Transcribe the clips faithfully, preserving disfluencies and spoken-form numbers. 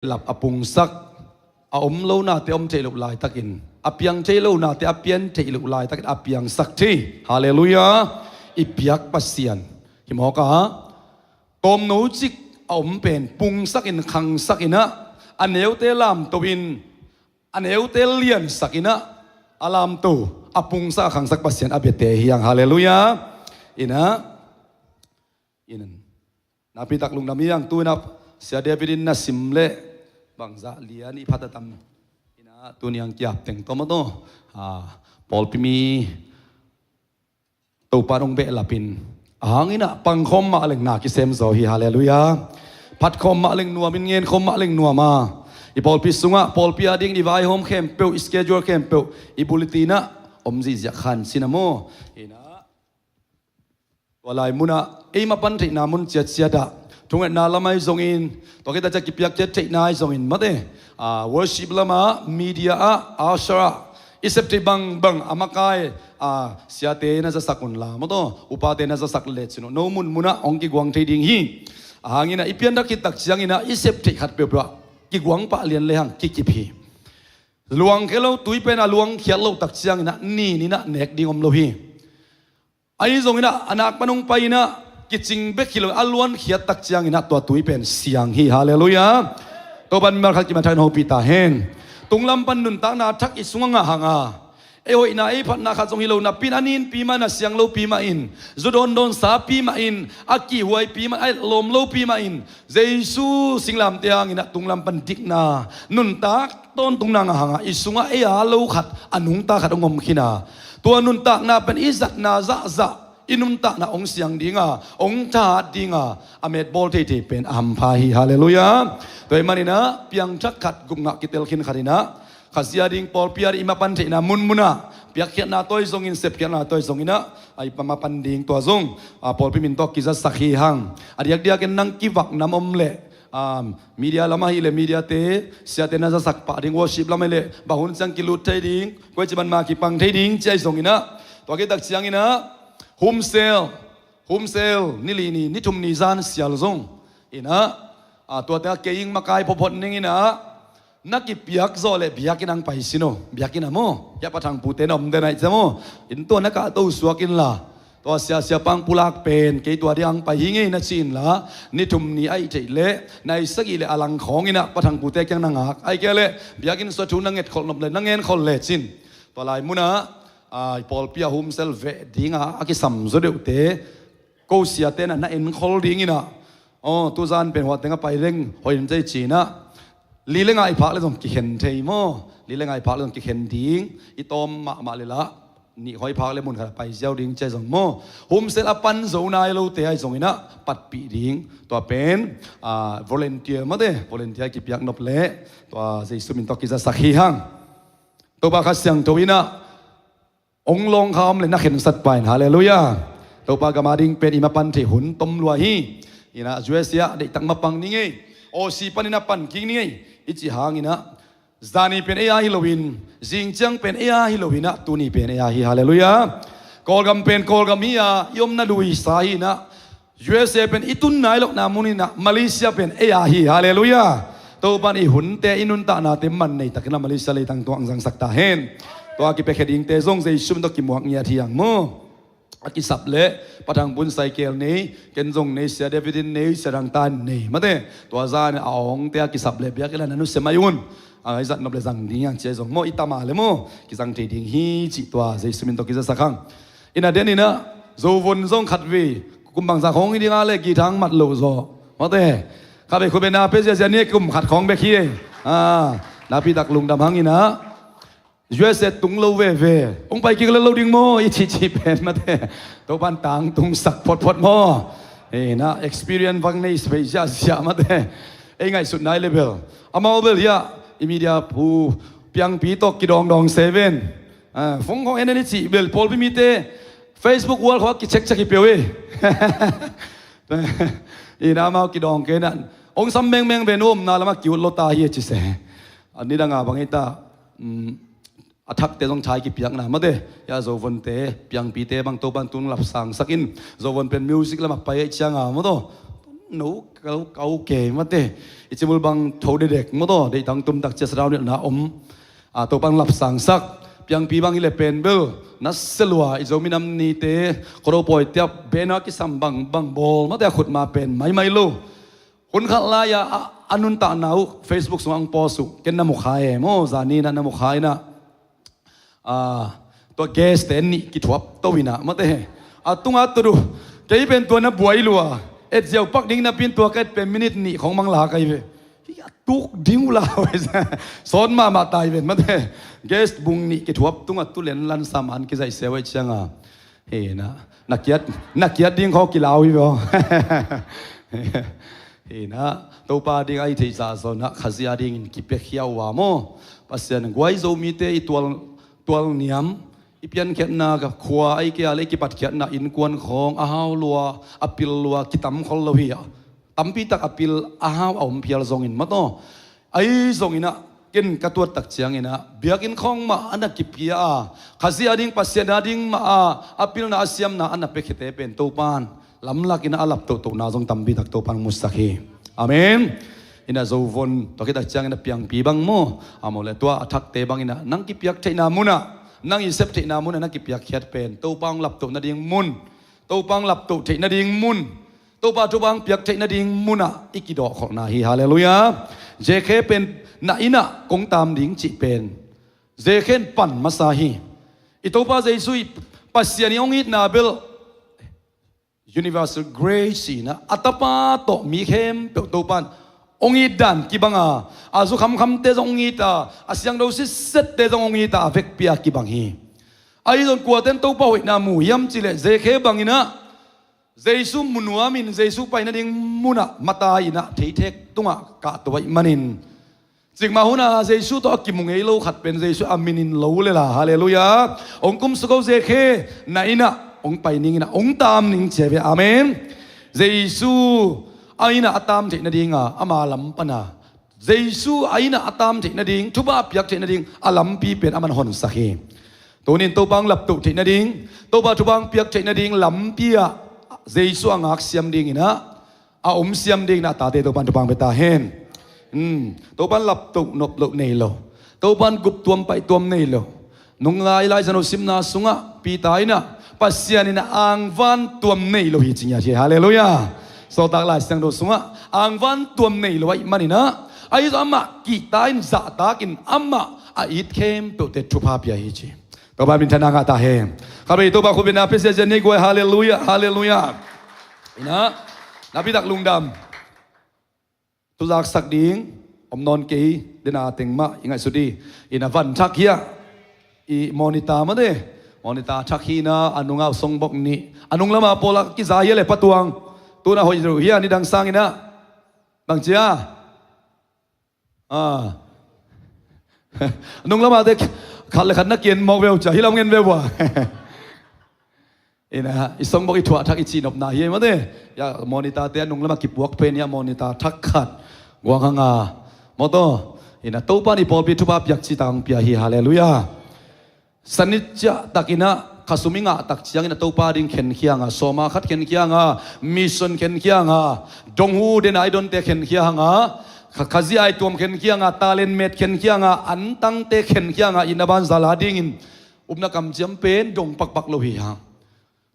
behlap a pungsak, a om lo nate om theih loh laitakin, a piang thei lo nate a pian theih loh laitakin a piangsak thei. Halleluiah. I piak Pasian hi mawk a, tawmno cik a om pen pungsakin khangsakin ah, a neute lamto in, a neute liansakin ah, a lamto, a pungsak a khangsak Pasian a biate hi hang. Halleluiah. Ina, ina, napitak lungdam hi hang. Tu-in ah Sia David in na sim leh bangzah lian i phat a tam. Ina, tuni hang kiap teng tawm a tawh, a, pawlpi mi Topa in hong behlapin, a hang in ah pangkhawm mah leng na kisem zaw hi. Halleluiah. Phatkhawm mah leng nuam in, ngenkhawm mah leng nuam a, i pawlpi sungah, pawlpi ading i vaihawm khempeuh, i schedule khempeuh, i bulletin ah om zihziah khan cin a maw. Ina, tua lai munah ei mapan theihna mun ciatciat ah, thungetna lam ahi zongin, tua khit a ciah kipiak ciat theihna ahi zongin mate, a, worship lamah, media ah, usher ah, i sep theih bangbang a makai, a, siate na zasak unla maw taw, upate na zasak lecin uh, no munmunah hong kiguang thei ding hi. A hang in ah i pianthak khit tak ciangin ah i sep theih khat peuhpeuh ah kiguang pah lian lehang kikip hi. Luangkhia lo tui pen a luangkhiat loh tak ciangin ah nin in ah nek ding om lo hi. Ahi zongin ah a nak pan hong pai in ah kicing bek hi lo, a luankhiat tak ciangin ah tua tui pen siang hi. Halleluiah. Topa in mimal khat kimat thak in hopih ta hen. Tunglam pan nuntakna thak i sungah ngah hang a, ei hoihna ei phatna khat zong hi lo napi in, a ninpi mah in, a siang lopi mah in, zu dawndawnsa pi mah in, a kihhuaipi mah in, a etlawm lopi mah in, Jesu singlamteh hangin ah tunglam pan dikna, nuntak tawntungna ngah hang a, i sungah ei a lo khat, a nungta khat hong om khin a, tua nuntakna pen i zatna zahzah, i nuntakna hong siang ding a, hong thahat ding a, a metbawl theithei pen a hampha hi. Halleluiah. Tua ahih manin ah piangthak khat, gupngah kitel khin khat in ah, Kha Siangtho ding, pawlpi ading i mapan theihna munmunah, piakkhiatna tawh ahi zongin, sepkhiatna tawh ahi zongin ah, a i mapan ding tua zong, a, pawlpi min tawh kizasak hi hang. A diakdiakin nang kivak nam om leh, um, media lam ahih leh mediate, siate na zasak pah ding, worship lam ahih leh bang hun ciang kilut thei ding, koici man ma kipang thei ding ci ahi zongin ah, tua khit tak ciangin ah, Home Cell, Home Cell, ni li ni, ni thum ni zan sial zong in ah, a, tuate a kei ing makai photphot ning in ah, na kipiak zawh leh biakinn ah hong pai sin aw, biakinn ah maw, hiah Pa Thang pute na om den ahih ciang maw, inn tua na kahto suak inla, tua siasia pang pulak pen kei tua ding ah hong pai hi ngei na ci inla, ni thum ni ahih theih leh nai sagih leh a lang khawng in ah Pa Thang pute kiang na ngak, ahih kei leh biakinn sung thu na nget khol nop leh, na ngen khol lecin, tua lai munah, a, i pawlpi ah Home Cell veh ding a a kisam zaw deuhte, ko siate na, na enkhol ding in ah, aw, tuzan pen huahteng a pai leng hoih in cei ci in ah, li leh nga i phak leh zong kikhen thei maw, li leh nga i phak leh zong kikhen ding, i tawm mahmah leh lah nih khawng i phak leh mun khat a pai ziau ding ci ahi zong maw, Home Cell a pan zo nai lote ahi zongin ah patpih ding, tua pen, a, volunteer mate, volunteer kipiak nop leh, tua Jesu min tawh kizasak hi hang. Topa Kha Siangtho in ah hong lawng kha om leh na khensat pah in. Halleluiah. Topa gam ading pen i mapan theih hun tom lua hi. In ah U S A ah deihtak mapang ni ngei, Aussie panin ah pan kik ni ngei, i cih hangin ah, zani pen ei a hi loin, zing ciang pen ei a hi loin ah, tuni pen ei a hi. Halleluiah. Kawlgam pen Kawlgam hi a, i omna luisa hi in ah, U S A pen i tun nai lohna mun in ah, Malaysia pen ei a hi. Halleluiah. Topa in i hunte, i nuntaknate man nei takin ah Malaysia leitang tung ah hong zangsak ta hen. Tua kipiakhia dingte zong Jesu min tawh kimuak ngiat hi hang maw. A kisap leh Pa Thang pu'n cycle nei, ken zong nei, Sia David in nei, Sia Dang ta in nei mate, tua zan a awngte a kisap leh biakinn ah na nusia mai un. A, i zat nop leh zang ding hi hang ci ahi zong maw, i tam a leh maw, kizang thei ding hi cih tua Jesu min tawh kizasak hang. In ah, den in ah, Zovon zong khatvei kum bangzah khawng hi ding a leh guitar hong mat loh zaw mate, khatvei khut beng na pia ziahziah ni, kum khat khawng bek hi. A, napitak lungdam hang in ah, U S A tung lo veve, hong pai kik lel lo ding maw i cihcih pen mate, Topa in tangtungsak photphot maw. In ah, experience vang nei, space ziahziah mate. Ei ngaihsut nai leh bel, amau bel hiah i media pu Piangpi tawh kidawngdawng se ven. A, phone khawng en en i cih bel, pawlpi mite Facebook wall khawng ah kicheck check hi peuh hi. In ah, amau kidawng kei in ah, hong sam mengmeng ve, nu omna lamah ki-ut lo ta hi a ci se. A, nidang a bang hi ta, um, a thakte zong thai kipiakna mate, hiah Zovonte, Piangpite bang Topa in tun lapsangsak in, Zovon pen music lamah pai ahih ciang a maw taw, no kau kau ke mate. I cimul bang tho dedek maw taw, deih tang tum tak cia sadau nilhna om. A, Topa hong lapsangsak, piangpi bang hi le pen bel na selua i Zomi nam nite khuado pawi tiap bena kisam bang bang bawl mate, a khut ma pen maimai lo. Hun khat lai-a a, a nuntakna uh Facebook sungah hong post uh, ken na mukha e maw, zani na na mukha inah. A, tua gas te nih kithuap to inah mate. A tunga tudu kei pen tua na buai lua, et ziau pak ding napi in tua ka et pen minute nih khong mang la kai ve. Hi a tuk ding uh la ve. Sawn mahmah tai ven mate. Gas bung nih kithuap tunga tulen lan sam an kizaih sia vai cianga. Hi na, na kiat, na kiat ding khaw kilau hi ve aw. Hi na, Topa ding a i theihsa zawnah Khazih a dingin kipiakhia uh a maw. Pasian guai Zomite i tual, tual niam, i piankhiatna ka khua a i kei a le i kipatkhiatna innkuan khawng a hau lua, a pil lua, kitam khol lo hi a. Tampi tak a pil a hau a om phial zongin maw taw. Ahi zonginah ken ka tuat tak cianginah biakinn khawng mah a na kipia a, Khazih a ding Pasian a ding mah a, a pilna a siamna a na piakhiate pen Topan lamlakinah a laptohtohna zong tampi tak Topan musak hi. Amen. Inah zovon tua khit tak cianginah piangpi bang maw, a maw le tua a thakte banginah nang kipiak theihna munah, nang i sep theihna munah na kipiakkhiat pen Topa hong laptoh nading mun, Topa hong laptoh theih nading mun, Topa thupha hong piak theih nading munah i kidawhkholhna hi. Halleluiah. Zekhe pen na innah kong tam ding cih pen Zekhe in pan masa hi. I Topa Jesu i Pasian i hong itna bel universal grace inah a Tapa tawh mi khempeuh Topan hong it dan kibanga, a zu khamkhamte zong hong it a, a siangtho sitsette zong hong it a, a vekpi a kibang hi. Ahi zong kuaten Topa hoihna mu hiam cihleh Zekhe banginah Jesu mu nuamin Jesu pai nading munah mata inah theithek tungah kahto ahih manin, cikmah hunah Jesu tawh a kimu ngei lo khat pen Jesu a minin lo lela. Halleluiah. Hong kumsuk o Zekhe, na innah hong pai ninginah hong tam ning cia ve. Amen. Jesu a innah a tam theih nadinga ama lam pana Jesu a innah a tam theih nading, thupha a piak theih nading a lampi pen aman honsak hi. Tunin Topa hong laptoh theih nading, Topa thupha hong piak theih nading lampi ah Jesu a ngaksiam dinginah a omsiam dinginah a tate Topan thupha hong pia ta hen. Hmm. Topan laptoh nop loh nei lo. Topan guptuam paihtuam nei lo. Nung lai lai zano simna sungah Peter innah Pasian innah angvan tuam nei lo hi ci ngiat hi. Halleluiah. Sawltak Lai Siangtho sungah angvan tuam nei lo ahih maninah ahi zong amah kihta in zahtakin amah a it khempeuhte thupha pia hi ci. Topa minthanna ngah ta hen. Khatvei Topa khutbetna pia ziahziah ni guai. Halleluiah. Halleluiah. Innah napitak lungdam. Tuzaksak ding om nawn kei dena teng mah i ngaihsut hi. Innah van thak hi a, i monitor mah de, monitor thak hi na, a nungah songbok nih, a nung lamah pawl a kiza hi a le patuang. Tuna hoih zo hi a, nidang sanginah bangcia a, a nung lamah te khat le khat na kian mawk veu cia hi lam ngen veu a. Innah i songbok i thuah thak i cihnopna hi ei mate. Ia monitor te a nung lamah kipuak pen ia monitor thak khat guang hanga mawtaw. Innah Topa in i pawlpi thupha piak ci tang pia hi. Halleluiah. Sanit ciah takinah khasum i ngah tak cianginah Topa ding khenkhia hanga, sawma khat khenkhia hanga, mission khenkhia hanga, donghu dena i donte khenkhia hanga, kha, khazia i tuam khenkhia hanga, talent met khenkhia hanga, antangte khenkhia hanga, i na banzala dingin upna kamciam pen dong pakpak lo hi hang.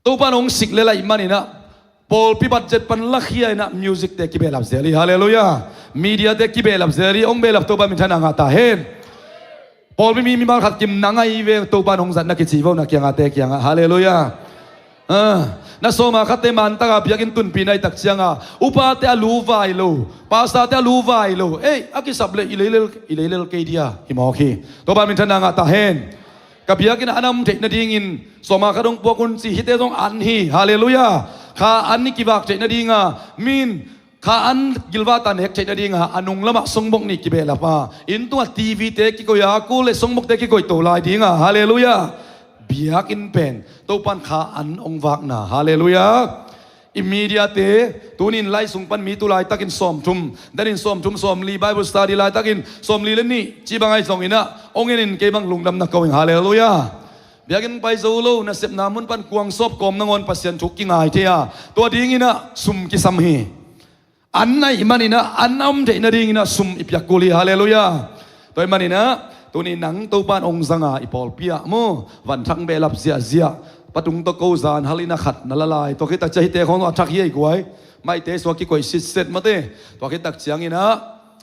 Topa in hong sik le laih maninah pawlpi budget pan lakhia inah music te kibehlap zel hi. Halleluiah. Media te kibehlap zel hi. Hong behlap Topa minthanna ngah ta hen. Pawlpi mi mimal khat kim nang ahi ve Topa in hong zatna kici vo na kiangah te kiangah. Halleluiah. Ah, na sawma khatte mantaka biakinn tunpihna i tak cianga upate a lu vai lo, pastorte a lu vai lo. Ei, a kisap le i leilel, i leilel kei dia hi mawk hi. Topa minthanna ngah ta hen. Ka biakinn a nam theih nadingin sawma khat hong puak un ci hite zong an hi. Halleluiah. Kha an i kivak theih nadinga min kha an gilvata nek theih nadinga a nung lamah songbok nih kibehlap a, inn tungah TV te kikoih a, kul le songbokte kikoih to lai dinga. Halleluiah. Biakinn pen Topan kha an hong vakna. Halleluiah. I media te tunin lai sung pan mi tu laitakin sawmthum, danin sawmthum sawmli Bible study laitakin sawmli le nih ci bang ahi zonginah hong enin kei bang lungdam na ko ing. Halleluiah. Biakinn pai zo lo nasepna mun pan kuang sawp kawm nangawn Pasian thu kingai thei a, tua dinginah sum kisam hi. an na hih maninah an a om theih nadinginah sum i piak kul hi. Halleluiah. Tua hih maninah tuni nang Topan ong zanga i pawlpi ah maw, vanthak behlap ziahziah, patung tawh ko zan hal in a khat na la lai. Tua khit takciang hihte khawng a thak hi ei guai. Maihte suak kikoih sitset mate. Tua khit takcianginah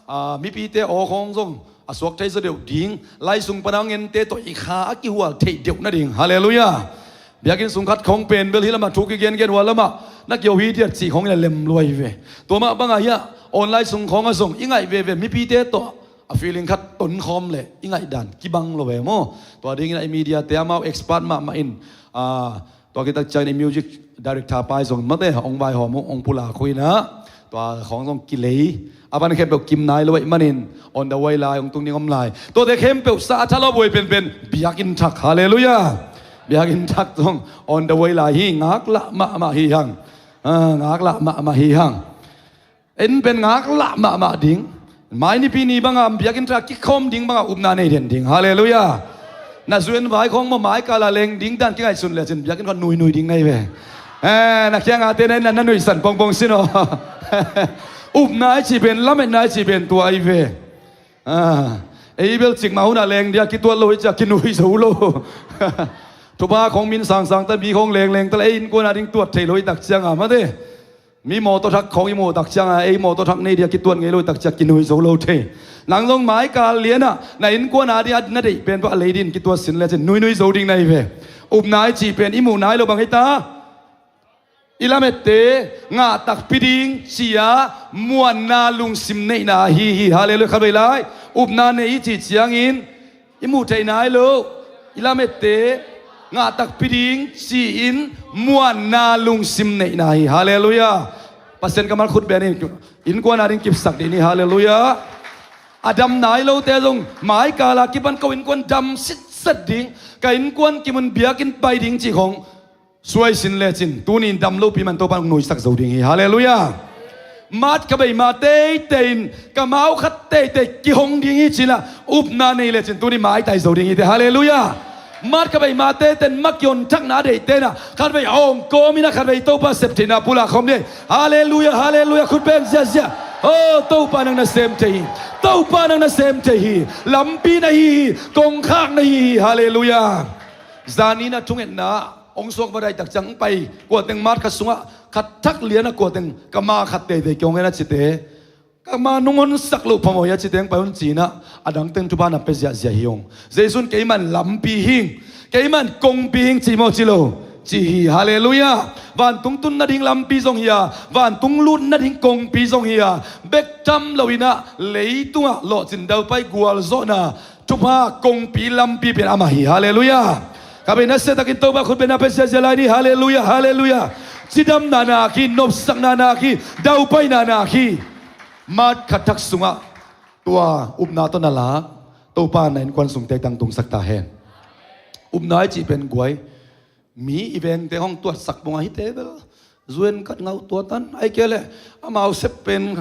a, mipite aw khawng zong a suak thei zaw deuh ding, lai sung pana a ngente tawh i kha a kihual theih deuh nading. Halleluiah. Biakinn sung khat khawng pen bel hih lamah thu kigengen, hua lamah na kio hi diat cih khawngin a lem lua hi ve. Tua mah bangah hiah online sung khawngah zong i ngaih veve mipite tawh a feeling khat tonkhawm leh i ngaihdan kibang lo ve maw. Tua dinginah i mediate amau expert mahmah in, a, tua khit takciangin i music director pa hi zong mate, hong vaihawm uh, hong pulak uh inah tua khawng zong kilei. A van khempeuh kim nai lo ahih manin on the way lai, hong tung ding om lai. Tuate khempeuh sa a thalawp huai penpen biakinn thak. Halleluiah. Biakinn thak zong on the way lai hi. Ngaklah mahmah hi hang. A, ngaklah mahmah hi hang. En pen ngaklah mahmah ding. Mai nipi ni banga biakinn thak kikhawm ding banga upna nei den ding. Halleluiah. Na zu en vai khawng maw, mai kala leng ding dan kingaihsun lecin biakinn khawng nuinui ding na hi ve. Eh, na kiangah te na, na nuihsan pongpong sin aw. Upna i cih pen, lametna i cih pen tua ahi ve. Ah, ei bel cikmah hunah leng dia kituat lo hi ciah kinui zo lo. Thupha khawng min sangsang ta, mi khawng lengleng ta le ei innkuan a ding tuat thei lo hi takcianga mate. Mi mawtaw thak khawng i muh takcianga ei mawtaw thak nei dia kituat ngei lo takciang kinui zo lo thei. Nang zong mai kal lianah na innkuan a ding a na deih pen pah lei din kituat sin lecin nuinui zo ding na hi ve. Upna i cih pen i muh nai lo bang hi ta. I lamette ngah takpi ding ci-a muanna lungsim neihna ahi hi. Halleluiah. Khatvei lai upna nei i cih ciangin i muh theih nai lo, i lamette ngah takpi ding ci-in muanna lungsim neihna hi. Halleluiah. Pasian kammal khut beng in, innkuan a ding kipsak dih ni. Halleluiah. A dam nai lote zong mai kala kipan ko innkuan dam sitset ding, ka innkuan kimun biakinn pai ding cih khawng suai sin lecin tuni in dam lopi man Topan hong nuisak zo ding hi. Halleluiah. Mat kha bei ma teitei in ka mau khat teitei kihong ding hi cinah upna nei lecin tuni maitai zo ding hi te. Halleluiah. Mat kha bei ma teitei in ma kionthakna a deihte inah khatvei a ong kawm inah khatvei Topa septheihna pulak khawm ding hi. Halleluiah. Halleluiah. Khut beng ziahziah. Oh, Topa nang na sem thei hi. Topa nang na sem thei hi. Lampi na hi hi. Kongkhak na hi hi. Halleluiah. Zanin a thungetna hong suak va daih takciang hong pai kuateng mat khat sungah khat thak lianah kuateng ka ma khat teitei kihong hen a cite, ka ma nung honsak loh phamawh hi a cite hong pai hun cinah a dangteng thupha na pia ziahziah hi hong. Jesu in keiman lampi hing, keiman kongpi hing ci maw ci lo? Ci hi. Halleluiah. Vantung tun nading lampi zong hi a, vantung lut nading kongpi zong hi a, bek tham loinah leitungah lawhcin daupai gualzawhna thupha kongpi lampi pen amah hi. Halleluiah. Khatvei nasiatakin Topa khut bengna pen siasia lai ni. Halleluiah. Halleluiah. Cidamna nak hi, nopsakna nak hi, daupaina nak hi. Mat khat thak sungah tua upna tawh na lak Topa na innkuan sungte tangtungsak ta hen. Upna i cih pen guai, mi i vengte hong tuatsak bungah hihte bel zuen khat ngauh tuatan ai kei leh amau sep pen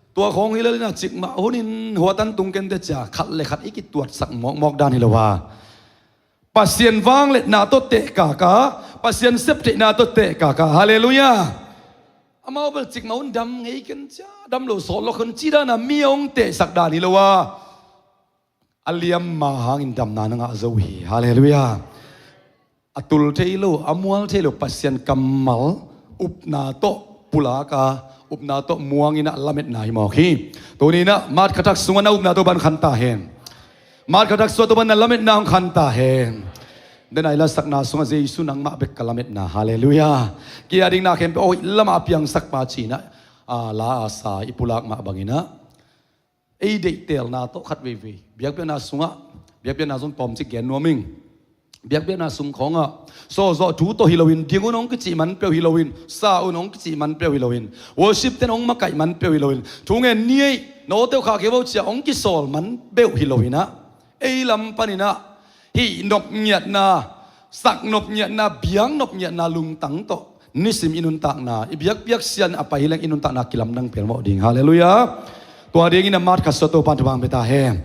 tua khawng hi lelina cikmah hunin huatan tung kente cia khat le khat i kituatsak mawkmawk dan hi lo a, Pasian vangliatna tawh tehkaka, Pasian septheihna tawh tehkaka. Halleluiah. Amau bel cikmah hun dam ngei ken cia dam lo sawt lo khan ci dana mi a hong tehsak dan hi lo a, a liamma hangin damna na ngah zo hi. Halleluiah. A tul thei lo, a mual thei lo Pasian kammal upna tawh pulaka, upna tawh muanginah lametna hi mawk hi. Tuninah mat khat thak sungah na upna tawh ban khan ta hen. Mat khat thak sungah tawh ban na lametna hong khan ta hen. Dena i lasakna sungah Jesu nangmah bek ka lametna. Halleluiah. Kei a ding na khempeuh a hoih lamah a piangsak pa cinah a la a sa i pulak mah banginah ei deihtelna tawh khat veivei biakpiakna sungah, biakpiakna sung tawmcik gen nuam ing. Biakpiakna sung khawngah sawlzawh thu tawh hi loin, ding un hong kicih man peuh hi loin, sa un hong kicih man peuh hi loin, worship ten hong makaih man peuh hi loin, thu ngen ni ei nawteu khah kei vo cia hong kisawl man peuh hi loinah ei lam paninah hih nopngiatna, sak nopngiatna, biang nopngiatna lungtang tawh nisim i nuntakna, i biakpiak sian a pai hileng i nuntakna kilamdang pelmawh ding. Halleluiah. Tua dingin a mat khat sungah Topan thupha hong pia ta hen.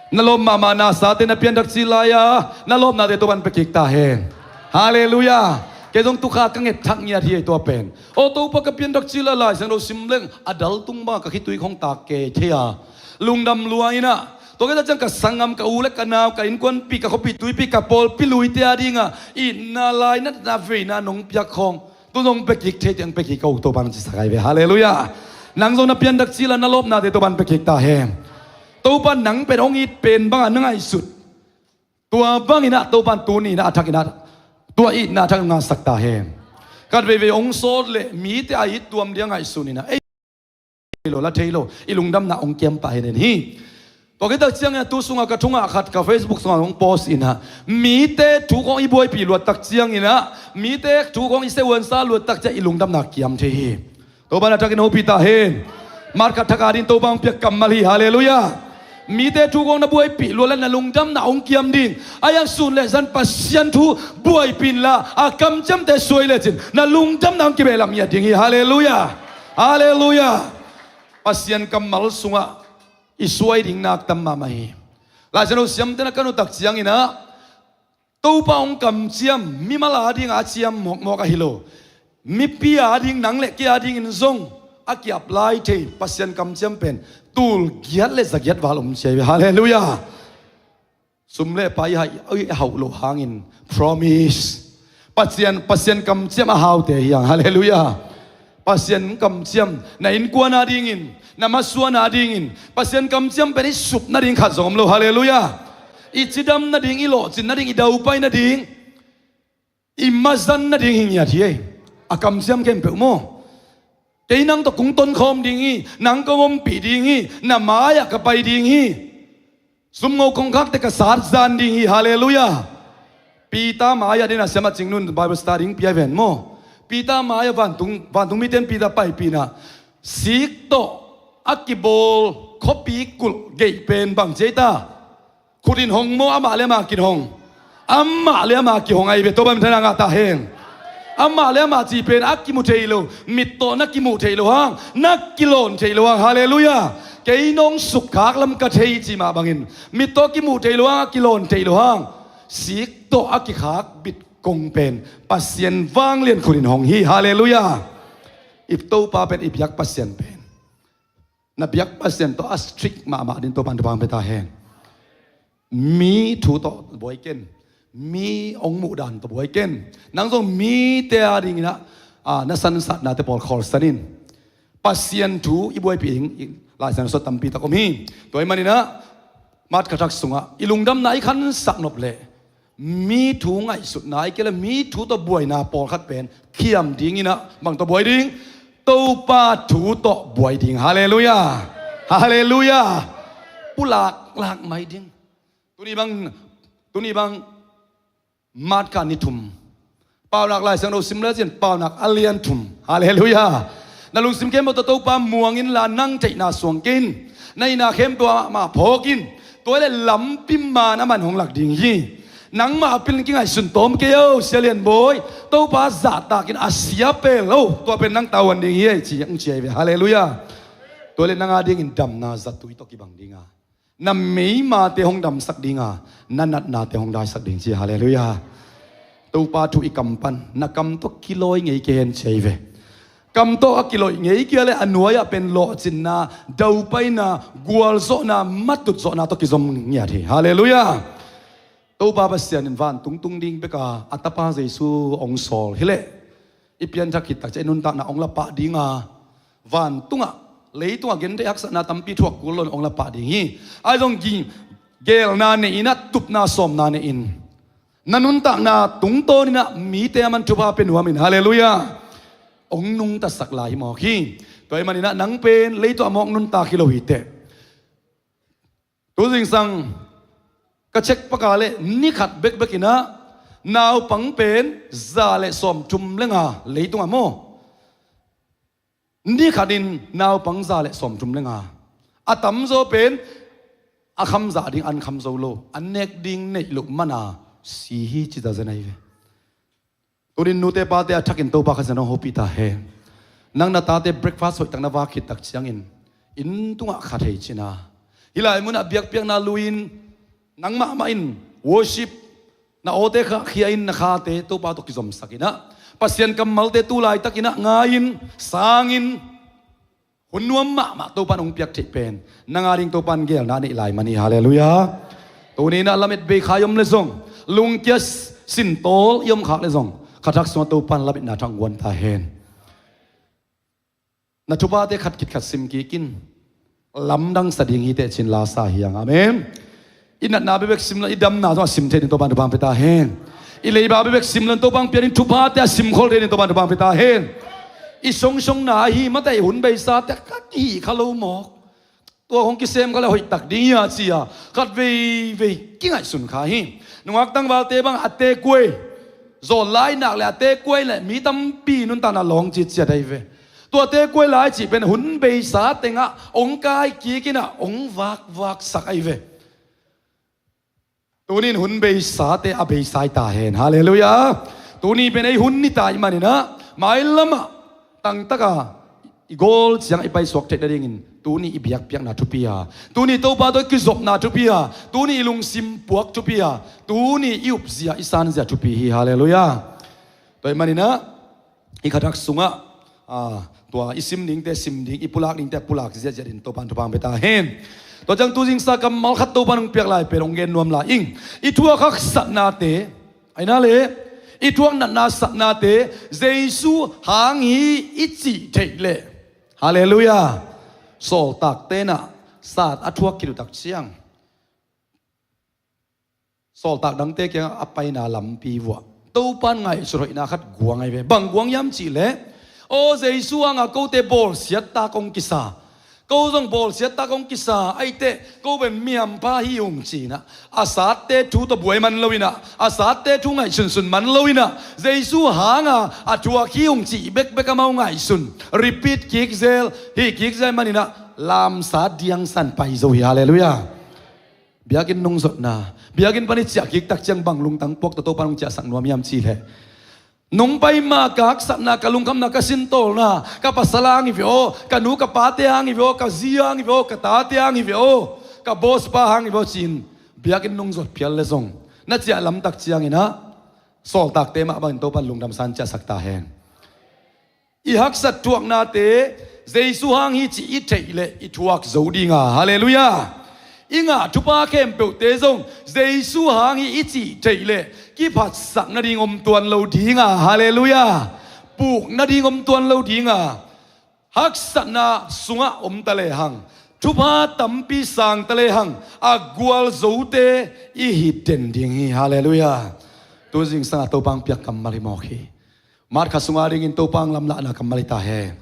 Na lawm mahmah nasate na pianthak ci lai-a na lawmnate Topan pia kik ta hen. Halleluiah. Kei zong tukha ka nget thak ngiat hi ei tua pen. Aw Topa ka pianthak cil a Lai Siangtho sim leng a dal tung bang ka khitui khong tak kei thei a. Lungdam lua inah. Tua kei ta ciang ka sanggam ka u le ka nau ka innkuanpih ka khuapih tuipih ka pawlpi luite a dingah itna lainatna veina nong piak khong. Tu zong pia kik thei tiang pia kik ko Topa nong cisak ai ve. Halleluiah. Nang zong na pianthak cil a na lawpnate Topa nong pia kik ta hen. Topa nang pen hong it pen bangah na ngaihsut. Tua bang inah Topa in tuni inah a thak inah tua itna a thak in ngahsak ta hen. Khat veivei hong sawt le mite a it tuam dia ngaihsun inah ei lo la thei lo i lungdamna hong kiam pah hen hi. Tua kei tak ciangin a tu sungah ka thungah khat ka Facebook sungah hong post inah mite thu khong i buaipih luat tak ciang inah mite thu khong i seuansa luat tak ciang i lungdamna kiam thei hi. Topa na thakin hopih ta hen. Mat khat thak a ding Topa hong piak kammal hi. Halleluiah. Mite thu khong na buaipih luat le na lungdamna hong kiam ding a iang sun le zan Pasian thu buaipih inla a kamciamte suai lecin na lungdamna hong kibehlap ngiat ding hi. Halleluiah. Halleluiah. Pasian kammal sungah i suai ding nak tam mahmah hi. Lai Siangtho siamte na kan uh tak ciang inah Topa hong kamciam mimal a ding a ciam mawkmawk ahi lo. Mipi a ding nang le kei a dingin zong a kiapply thei Pasian kamciam pen tul giat le zagiat val om ciai ve. Halleluiah. Sum le pai i hauh loh hangin promise. Pasian, Pasian kamciam a haute hi hang. Halleluiah. Pasian kamciam na innkuan a dingin na masuan a dingin Pasian kamciam pen i sup nading khat zong om lo. Halleluiah. I cidam nading i lawhcin nading i daupai nading i mazan nading hi ngiat hi ei. A kamciam khempeuh maw. Kei nang tawh kong tonkhawm ding hi. Nang kong ompih ding hi. Na mai-ah ka pai ding hi. Sumngo kongkhakte ka sat zan ding hi. Halleluiah. Peter mai-ah ding a siam a cing nun Bible study ding pia ven maw. Peter mai-ah vantung, vantung mite in Peter paipih inah sik tawh a kibawl khuapi kulh geih pen bang ci ei ta. Khut in hong maw amah le amah kin hong. Amah le amah kihong ai ve Topa min thana ngah ta hen. Amah le amah cih pen a kimu thei lo mit tawh na kimuh theih loh hang na kilawn theih loh hang. Halleluiah. Kei nong sukkhak lam ka thei cih mah bangin mit tawh kimuh theih loh hang a kilawn theih loh hang sik tawh a kikhak bit kong pen Pasian vanglian khut in hong hi. Halleluiah. I Topa pen i biak Pasian pen na biak Pasian tawh a strict mahmah ding Topa in thupha hong pia ta hen. Mi thu tawh buai ken. Mi hong muhdan tawh buai ken. Nang zong mite a ding inah na sansatnate pawl khawlsan in. Pasian thu i buaipih ding Lai Siangtho sawt tampi tak om hi. Tua ahih man inah Mat khat thak sungah i lungdamna i khansak nop leh mi thu ngaihsutna i kei le mi thu tawh buaina pawlkhat pen khiam ding inah bang tawh buai ding? Topa thu tawh buai ding. Halleluiah. Halleluiah. Pulak lak mai ding. Tuni bang, tuni bang Mat khat ni thum. Paunak Lai Siangtho sim le cin paunak a lian thum. Halleluiah. Na lungsim khempeuh tawh Topa muang inla nang theihna suang kei in. Na hihna khempeuh ah mah phawk in. Tua hi leh lampi man a man hong lak ding hi. Nangmah a pilin kingaihsun tawm kei o sia lian bawi. Topa zahtak in a sia pel o tua pen nang tavuan ding hi ei ci hong ci ai ve. Halleluiah. Tua hi leh nang a dingin damna zatui tawh kibang ding a na meimate hong damsak ding a na natnate hong daisak ding ci. Halleluiah. Topa thu i kam pan na kam tawh kilawi ngei kei hen ci ai ve. Kam tawh a kilawi ngei kei le a nuai-ah pen lawhcinna, daupaina, gualzawhna, matut zawhna tawh kizom ngiat hi. Halleluiah. Topa Pasian in vantung tung ding beka a tapa Jesu hong sawl hi leh i pianthak khit tak ciang i nuntakna hong la pah ding a vantungah leitungah gentheih haksatna tampi thuak kul lo in hong la pah ding hi. Ahi zong ging gelna nei inah tupna sawmna nei in na nuntakna tungtawn inah mite a man thupha pia nuam in. Halleluiah. Hong nungtasak lai hi mawk hi. Tua ahih man inah nang pen leitung a mawk nuntak hi lo hi teh. Tu zingsang ka check pak a leh ni khat bekbek inah naupang pen za le sawmthum le nga leitung a maw. Ni khat in naupang za le sawmthum le nga a tamzaw pen a khamzah ding an kham zo lo a nek ding neih loh man a si hi ci zazen ahi ve. Tunin nute pate a thakin Topa Kha Siangtho hong hopih ta hen. Nang na tate breakfast hoihtak na vak khit tak ciangin inn tungah kha thei cina hih lai munah biakpiakna lui-in nangmah mah in worship na awte kha khia in na khate Topa tawh kizomsak inah Pasian kammalte tu laitakin ah ngai-in, sangin, hun nuam mahmah Topan hong piak theih pen nang a ding Topan geelna nei lai man hi. Halleluiah. Tuni in ah lamet bei kha i om le zong, lungkia sintawl i om khak le zong, khathak sungah Topan lametna thak guan ta hen. Na thuphate khat khit khat sim kik in. Lamdang sa ding hi teh ci-in la sa hi hang. Amen. I natna bekbek sim lo-in i damna zong a sim thei ding Topan thupha pia ta hen. I leiba bekbek sim lo-in Topan pia ding thuphate a sim khol thei ding Topan thupha pia ta hen. I songsiatna ahi mate, hun beisate ka hih kha lo mawk. Tua hong kisem kha le hoih tak ding hi a ci-a khat veivei kingaihsun kha hi. Nungak tangvalte bang a tekuai zawn lai nak le a tekuai le mi tampi nuntakna lawng citciat ahi ve. Tua tekuai lai cih pen hun beisa tengah hong kai kik in ah hong vakvaksak ahi ve. Tuni in hun beisate a beisa hi ta hen. Halleluiah. Tuni pen ei hun ni ta ahih manin ah mailam ah tangtaka i gawl ciang i paisuak theih nadingin tuni i biakpiakna thupi a, tuni Topa tawh i kizopna thupi a, tuni i lungsim puak thupi a, tuni i upzia i sanzia thupi hi. Halleluiah. Tua ahih manin ah i khathak sungah, ah, tua i sim dingte sim ding, i pulak dingte pulak ziahziah in Topan thupha pia ta hen. Tua ciang tu zingsang kammal khat Topan hong piak lai pen hong gen nuam lai ing. I thuak haksatnate, ahi na le, i thuak natna satnate Jesu hang hi i cih theih leh, halleluiah, sawltakte in ah sat a thuak khit uh tak ciang sawltak dangte kiangah a paina lampi vuah Topan ngaihsut hoihna khat guang ahi ve. Bang guang hiam cih leh, aw, Jesu hanga kote bawlsiat tak hong kisa, ko zong bawlsiat tak hong kisa, ahih teh ko pen mihampha hi ung ci-in ah, a satte thu tawh buai man lo-in ah, a satte thu ngaihsunsun man lo-in ah, Jesu hanga a thuak hi ung cih bekbek amau ngaihsun, repeat kik zel, hih kik zel manin ah lamsat diangsan pai zo hi. Halleluiah. Biakinn nungzotna, biakinn pan i ciah kik tak ciang bang lungtang puak tawh Topan hong ciahsak nuam hiam cih leh, nong pai ma ka haksatna, ka lungkhamna, ka sintawlna, ka pasal hang hi ve aw, ka nu ka pate hang hi ve aw, ka zi hang hi ve aw, ka tate hang hi ve aw, ka boss pa hang hi ve aw ci-in biakinn nungzot phial le zong, na ciah lam tak ciangin ah sawltakte mah bangin Topan lungdam sa-in ciahsak ta hen. I haksat thuaknate Jesu hang hi cih i theih leh i thuak zo ding a, halleluiah, i ngah thupha khempeuhte zong Jesu hang hi i cih theih leh kiphatsak nading om tuan lo ding a, halleluiah, puk nading om tuan lo ding a, haksatna sungah om ta lehang, thupha tampi sang ta lehang, a gualzote i hi den ding hi. Halleluiah. Tu zingsang a Topan piak kammal hi mawk hi. March kha sunga dingin Topan lamlahna kammal hi ta hen.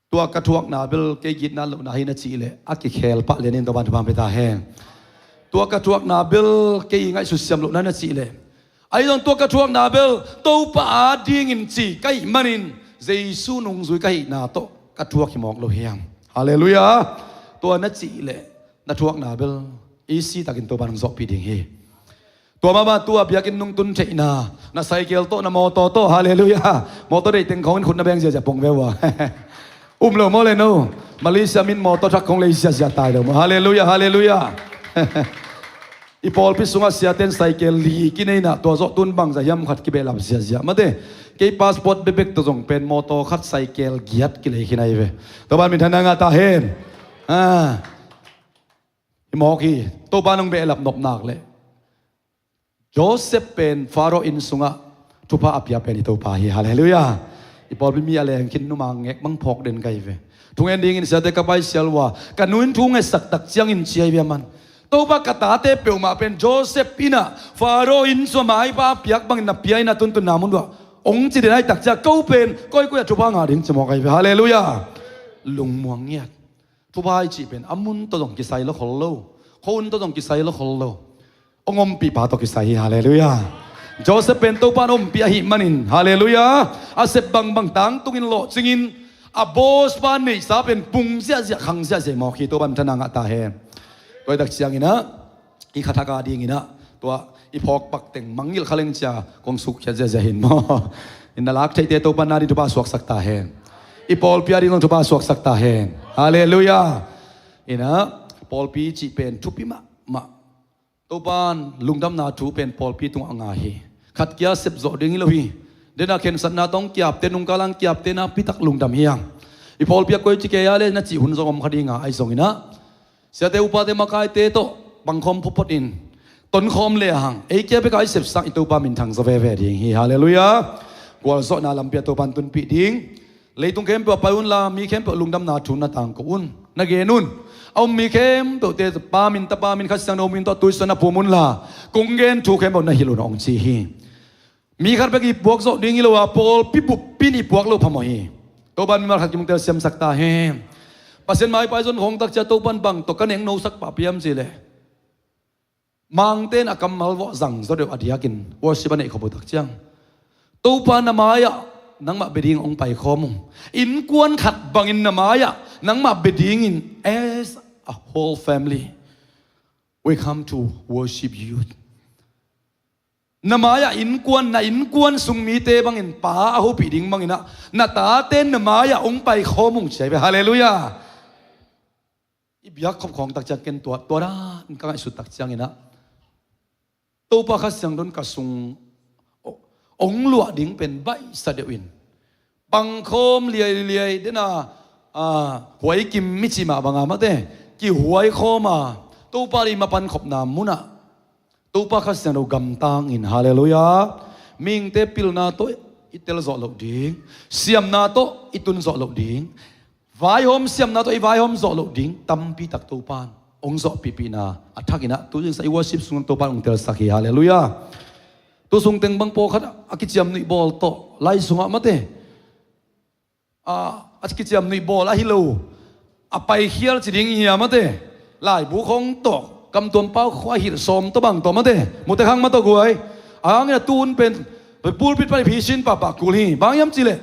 Tua ka thuakna bel kei gitna lohna hi na cih leh a kikhel pah lianin Topan thupha pia ta hen. Tua ka thuakna bel kei ngaihsut siam lohna hi na cih leh, ahi zong tua ka thuakna bel Topa a dingin ci ka hih manin Jesu nungzui ka hihna tawh ka thuak hi mawk lo hiam? Halleluiah. Tua na cih leh na thuakna bel easy takin Topan hong zawhpih ding hi. Tua mahmah tua biakinn nung tun theihna, na cycle tawh, na mawtaw tawh, halleluiah. Mawtaw deih teng khawng in khut na beng ziahziah pong ve uh a. Um lo maw le no? Malaysia min mawtaw thak khawng lei ziahziah tai lo maw? Halleluiah, halleluiah. I pawlpi sungah siaten cycle li kinei in ah tua zawh tun bangzah hiam khat kibehlap ziahziah. Mate, kei passport bekbek tawh zong pen mawtaw khat cycle giat kilei khin ahi ve. Topan minthanna ngah ta hen. Ah. Hi mawk hi, Topa nong behlap nop nak leh. Joseph pen Pharaoh inn sungah thupha a pia pen i Topa hi, halleluiah. I pawlpi mi a leng khin numa ngek bang phawk den ka hi ve. Thungen dingin siate ka paisial uh a, ka nu in thu ngetsak tak ciangin ci ahi ve a man. Topa ka tate peuhmah pen Joseph in ah Pharaoh inn sungah maipa a piak bangin na pia in ah tuntunna mun uh ah hong ci den ahih tak ciang ko pen koikoi ah thupha ngah ding ci mawk ahi ve, halleluiah. Lungmuang ngiat. Thupha i cih pen a mun tawh zong kisai lo khol lo. Khuahun tawh zong kisai lo khol lo. Hong ompihpa tawh kisai hi, halleluiah. Joseph pen Topa in ompih ahih manin, halleluiah, a sep bangbang tangtungin lawhcingin a boss pa neihsa pen pung ziahziah, khang ziahziah mawk hi. Topa minthanna ngah ta hen. Tua hi tak ciangin ah i khathak a dingin ah tua i phawk pak teng mangngilh kha leng cia kong sukkhiat ziahziah hin maw? In na lak theihte Topa in na ding thupha suaksak ta hen. I pawlpi a ding zong thupha suaksak ta hen. Halleluiah. In ah pawlpi cih pen thupi mahmah. Topa in lungdamna thu pen pawlpi tungah a ngai hi. Khat kia sep zawh ding hi lo hi. Dena khensatna tawh kiapte, nungkalang kiapte nakpitak lungdam hi hang. I pawlpi ah koici kei a le na cih hun zong om kha ding a, ahi zongin ah siate upate makaite tawh pangkhawm photphot in tonkhawm le hang ei kia bek a i sepsak i Topa minthang zaw veve ding hi. Halleluiah. Gualzawhna lampi ah Topa in tunpih ding. Leitung khempeuh ah pai unla mi khempeuh lungdamna thu na tangko un, na gen un. A um mi khempeuhte Pa min, Tapa min, Kha Siangtho min tawh tuisuan na phum unla kong gen thu khempeuh na hilh un, hong ci hi. Mi khat bek i puak zawh ding hi lo a, pawlpi buppi in i puak loh phamawh hi. Topa in mimal khat kim hong telsiamsak ta hen. Pasian maipa i zon khawng tak ciang Topa in bang tawh ka nengnosak pahpih hiam cih leh, Mangte in a kammal vawh zang zaw deuh a diakin worship a neih khop uh tak ciang, Topa, na mai-ah nangmah bia dingin hong paikhawm ung. Innkuan khat bangin na mai-ah nangmah bia dingin, as a whole family, we come to worship you. Na mai-ah innkuan, na innkuan sung mite bangin Pa a hopih ding bangin ah, na tate na mai-ah hong paikhawm ung, ci hi ve. Halleluiah. I biak khop khawng tak ciang ken tua, tua dan ka ngaihsut tak ciangin ah, Topa Kha Siangtho in ka sung hong luah ding pen baihsa deuh in, pangkhawm liailiai, dena, ah, huaikim mi cih mah banga mate, kihuaikhawm a, Topa i mapan khopna munah Topa Kha Siangtho gamtang in, halleluiah, mihingte pilna tawh i tel zawh loh ding, siamna tawh i tun zawh loh ding, vaihawm siamna tawh i vaihawm zawh loh ding tampi tak Topa in hong zawhpihpihna a thakin ah, tu zingsa i worship sungah Topa in hong telsak hi. Halleluiah. Tu sung teng bang pawlkhat a kiciamnuih bawl tawh lai sungah mate, a, a kiciamnuih bawl ahi lo, a paikhial ci ding hi a mate, laibu khawng tawh, kamtuam pau khua hilh sawm tawh bang tawh mate, mute khang mah tawh guai. A hangin a tu hun pen pulpit pan i phisin pahpah kul hi. Bang hiam cih leh,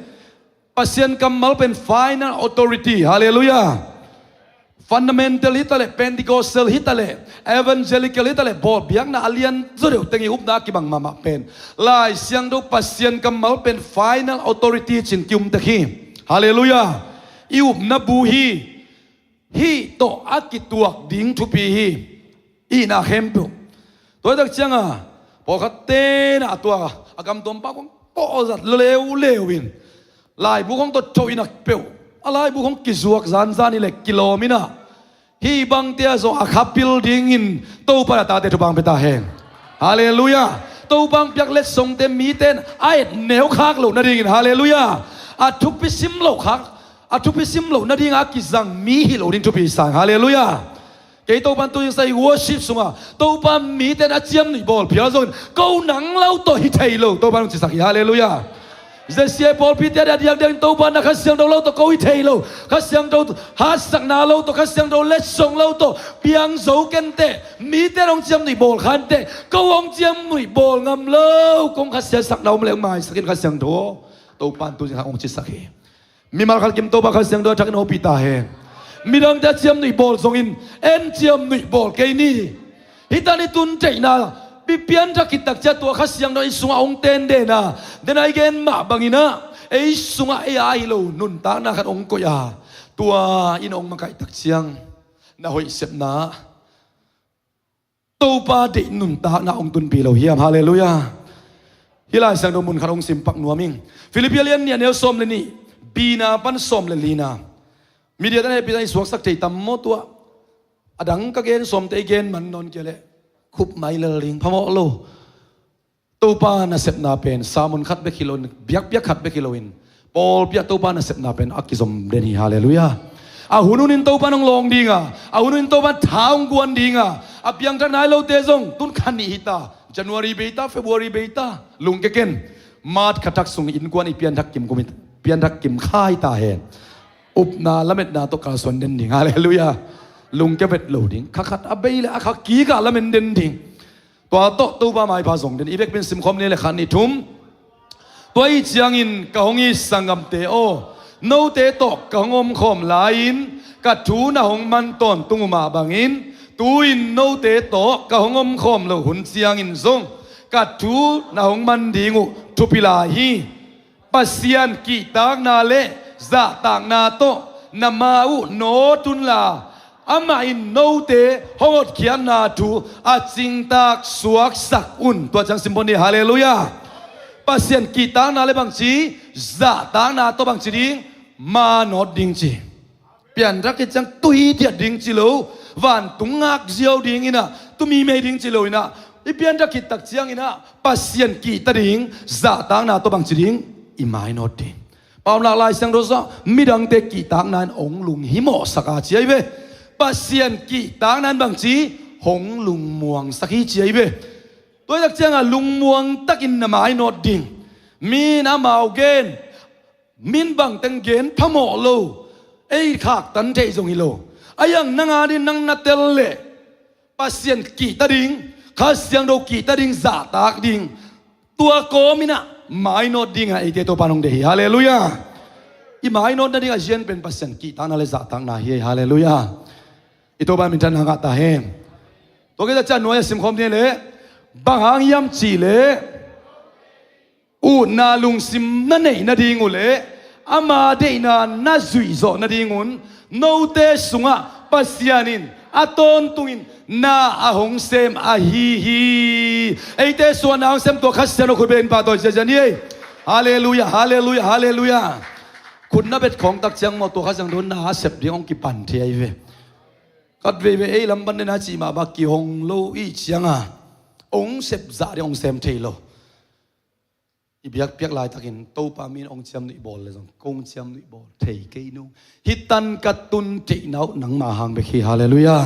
Pasian kammal pen final authority. Halleluiah. Fundamental hi ta leh, Pentecostal hi ta leh, Evangelical hi ta leh, bawl biakna a lian zaw deuh teng i upna a kibang mahmah pen Lai Siangtho Pasian kammal pen final authority ci-in ki-um tek hi. Halleluiah. I upna bu hi. Hih tawh a kituak ding thupi hi. Ihna khempeuh. Tua hi tak cianga pawlkhat ten ah tua a kamtuam pau khawng tawh zat leuleu in, laibu khawng tawh thoh in a peuh, a laibu khawng kizuak zanzan hi leh kilawm in ah, hih bangte ah zong a kha pil dingin Topa in a tate thupha hong pia ta hen. Halleluiah. Topa hong piak letsongte mite in a et neukhak loh nadingin, halleluiah, a thupi sim loh khak, a thupi sim loh nading a kizang mi hi lo ding thupi sang, halleluiah. Kei Topa in tu zingsa i worship sungah Topa mite in a ciamnuih bawl phial zongin, ko nang lo tawh hi thei lo, Topa in hong cisak hi. Halleluiah. Zia pawlpite a diakdiakin Topa in a Kha Siangtho lo tawh ko hi thei lo, Kha Siangtho haksatna lo tawh, Kha Siangtho letsong lo tawh piang zo kenteh, mite in hong ciamnuih bawl khanteh, ko hong ciamnuih bawl ngam lo, kong khasia sakna om leh hong maisak in Kha Siangtho, Topa in tu zingsa hong cisak hi. Mimal khat kim Topa Kha Siangtho a thakin hopih ta hen. Midangte a ciamnuih bawl zongin, en ciamnuih bawl kei ni. Hih tan i tun theihna, i pianthak khit tak ciang tua Kha Siangtho i sungah hong tenden a, dena i gen mah bangin ah, ei sungah ei a hi lo nuntakna khat hong koih a, tua in hong makaih tak ciang, na hoih sepna Topa deih nuntakna hong tunpih lo hiam? Halleluiah. Hih Lai Siangtho mun khat hong simpak nuam ing. Philippi a lian nih a neu sawm le nih, bina pan sawm le lina. Media tan hehpih tan i suaksak thei tam maw tua? A dang ka gen sawmte i gen man nawn kei leh khup mai lel ding, phamawh lo. Topa nasepna pen sermon khat bek hi loin, biakpiak khat bek hi loin, pawlpi ah Topa nasepna pen a kizom den hi. Halleluiah. A hun hunin Topa in hong lawng ding a, a hun hunin Topa in tha hong guan ding a, a piangthak nai lote zong tun kha nih hi ta, January bei ta, February bei ta, lungkia ken. March kha thak sung innkuan i pianthak kim kum hi, pianthak kim kha hi ta hen. Upna lametna tawh kalsuan den ding. Halleluiah. Lungkia vet lo ding. Kha khat a bei le a kha kik ah lamen den ding. Tua tawh Topa maipha zong den. I vekpi in simkhawm ni le khat, nih, thum. Tua ahih ciangin ka hong it sanggamte aw, note tawh ka hong omkhawm lai-in ka thu na hong man tawntung uh mah bangin, tu-in note tawh ka hong omkhawm loh hun ciangin zong ka thu na hong man ding uh thupi lai hi. Pasian kihtakna le zahtakna tawh na ma uh nawt unla, amah in note hong hotkhiatna thu a cingtak suaksak un. Tua ciang sim pon ni. Halleluiah. Pasian kihtakna le bangci, zahtakna tawh bangci ding, manawt ding ci. Pianthak khit ciang tui tiat ding ci lo, vantung ngak ziau ding inah, tumi mei ding ci lo inah, i pianthak khit tak ciang inah Pasian kihta ding, zahtakna tawh bangci ding, i mainawt ding. Paulin Lai Siangtho sungah midangte kihtakna in hong lunghimawhsak a ci ahi ve. Pasian kihtakna in bangci, hong lungmuangsak hi ci ahi ve. Tua hi tak ciangah lungmuang takin na mainawt ding. Mi in amau gen, mi in bangteng gen phamawh lo, ei khaktan theih zong hi lo. A iang nang adingin nang na tel leh Pasian kihta ding, Kha Siangtho kihta ding, zahtak ding, tua kawm inah mainawt dingah eite Topa in hong deih hi. Halleluiah. I mainawt nading a zian pen Pasian kihtakna le zahtakna hi. Halleluiah. I Topa minthanna ngah ta hen. Tua khit tak ciang nuai a simkhawm ding leh, bang hang hiam cih leh utna lungsim na neih nading uh leh ama deihna na zuih zawh nadingun note sungah Pasian in a tawntungin na a hong sem ahi hi. Eite sungah na hong sem tua Kha Siangtho khut bengin pahtawi ziahziah ni ei. Halleluiah, halleluiah, halleluiah. Khut na bet khawng tak ciang maw tua Kha Siangtho na a sep ding hong kipan thei ahi ve. Khat veivei ei lam pan dena cih mah bang kihong lo i cianga hong sep zah ding hong sem thei lo. I biakpiak laitakin Topa min hong ciamnuih bawl le zong kong ciamnuih bawl thei kei nung. Hih tan ka tun theihna uh nangma hang bek hi. Halleluiah.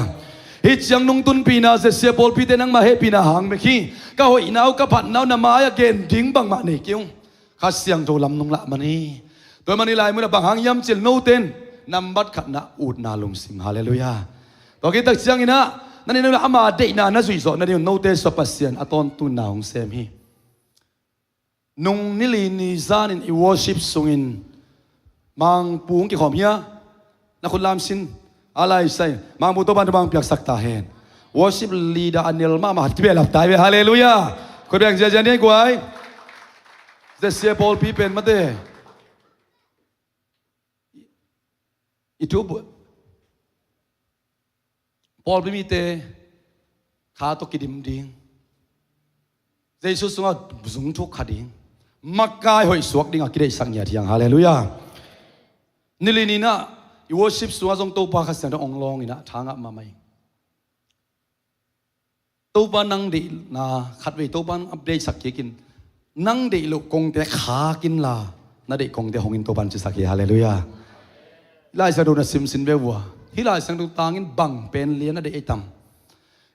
Hih ciang nungtunpihna, zesia pawlpite nangma hehpihna hang bek hi. Ka hoihna uh, ka phatna uh na mai-ah gen ding bangmah nei kei ung. Kha Siangtho lam nung lah man hi. Tua man hi lai munah bang hang hiam cih leh note in nambat khatna utna lungsim. Halleluiah. Tua khit tak cianginah na neih na ama deihna na zuih zawh nading un note sungah Pasian a tawntungin na hong sem hi. Nung nili ni zanin i worship sungin Mangpu hong kikhawm hia? Na khut lam sin. A lai sai. Mangpu Topa'n thupha hong piaksak ta hen. Worship leader a nel mahmah kibehlap ta hi ve. Halleluiah. Khut beng ziahziah ni ei guai. Zesia pawlpi pen mate. I thu buai. Pawlpi mite kha tawh kidim ding. Jesu sungah zung thuk kha ding. Makai hoih suak dingah kideihsak ngiat hi hang. Halleluiah. Nili ninah i worship sungah zong Topa Kha Siangtho hong lawnginah tha ngah mahmah ing. Topa nang deihna khatvei Topa nang update sak kikin nang deih loh kongte khak inla na deih kongte hong in Topa in cisak hi. Halleluiah. Hih Lai Siangtho na simsin ve vua. Hih Lai Siangtho tangin bang pen lian a deih ei tam.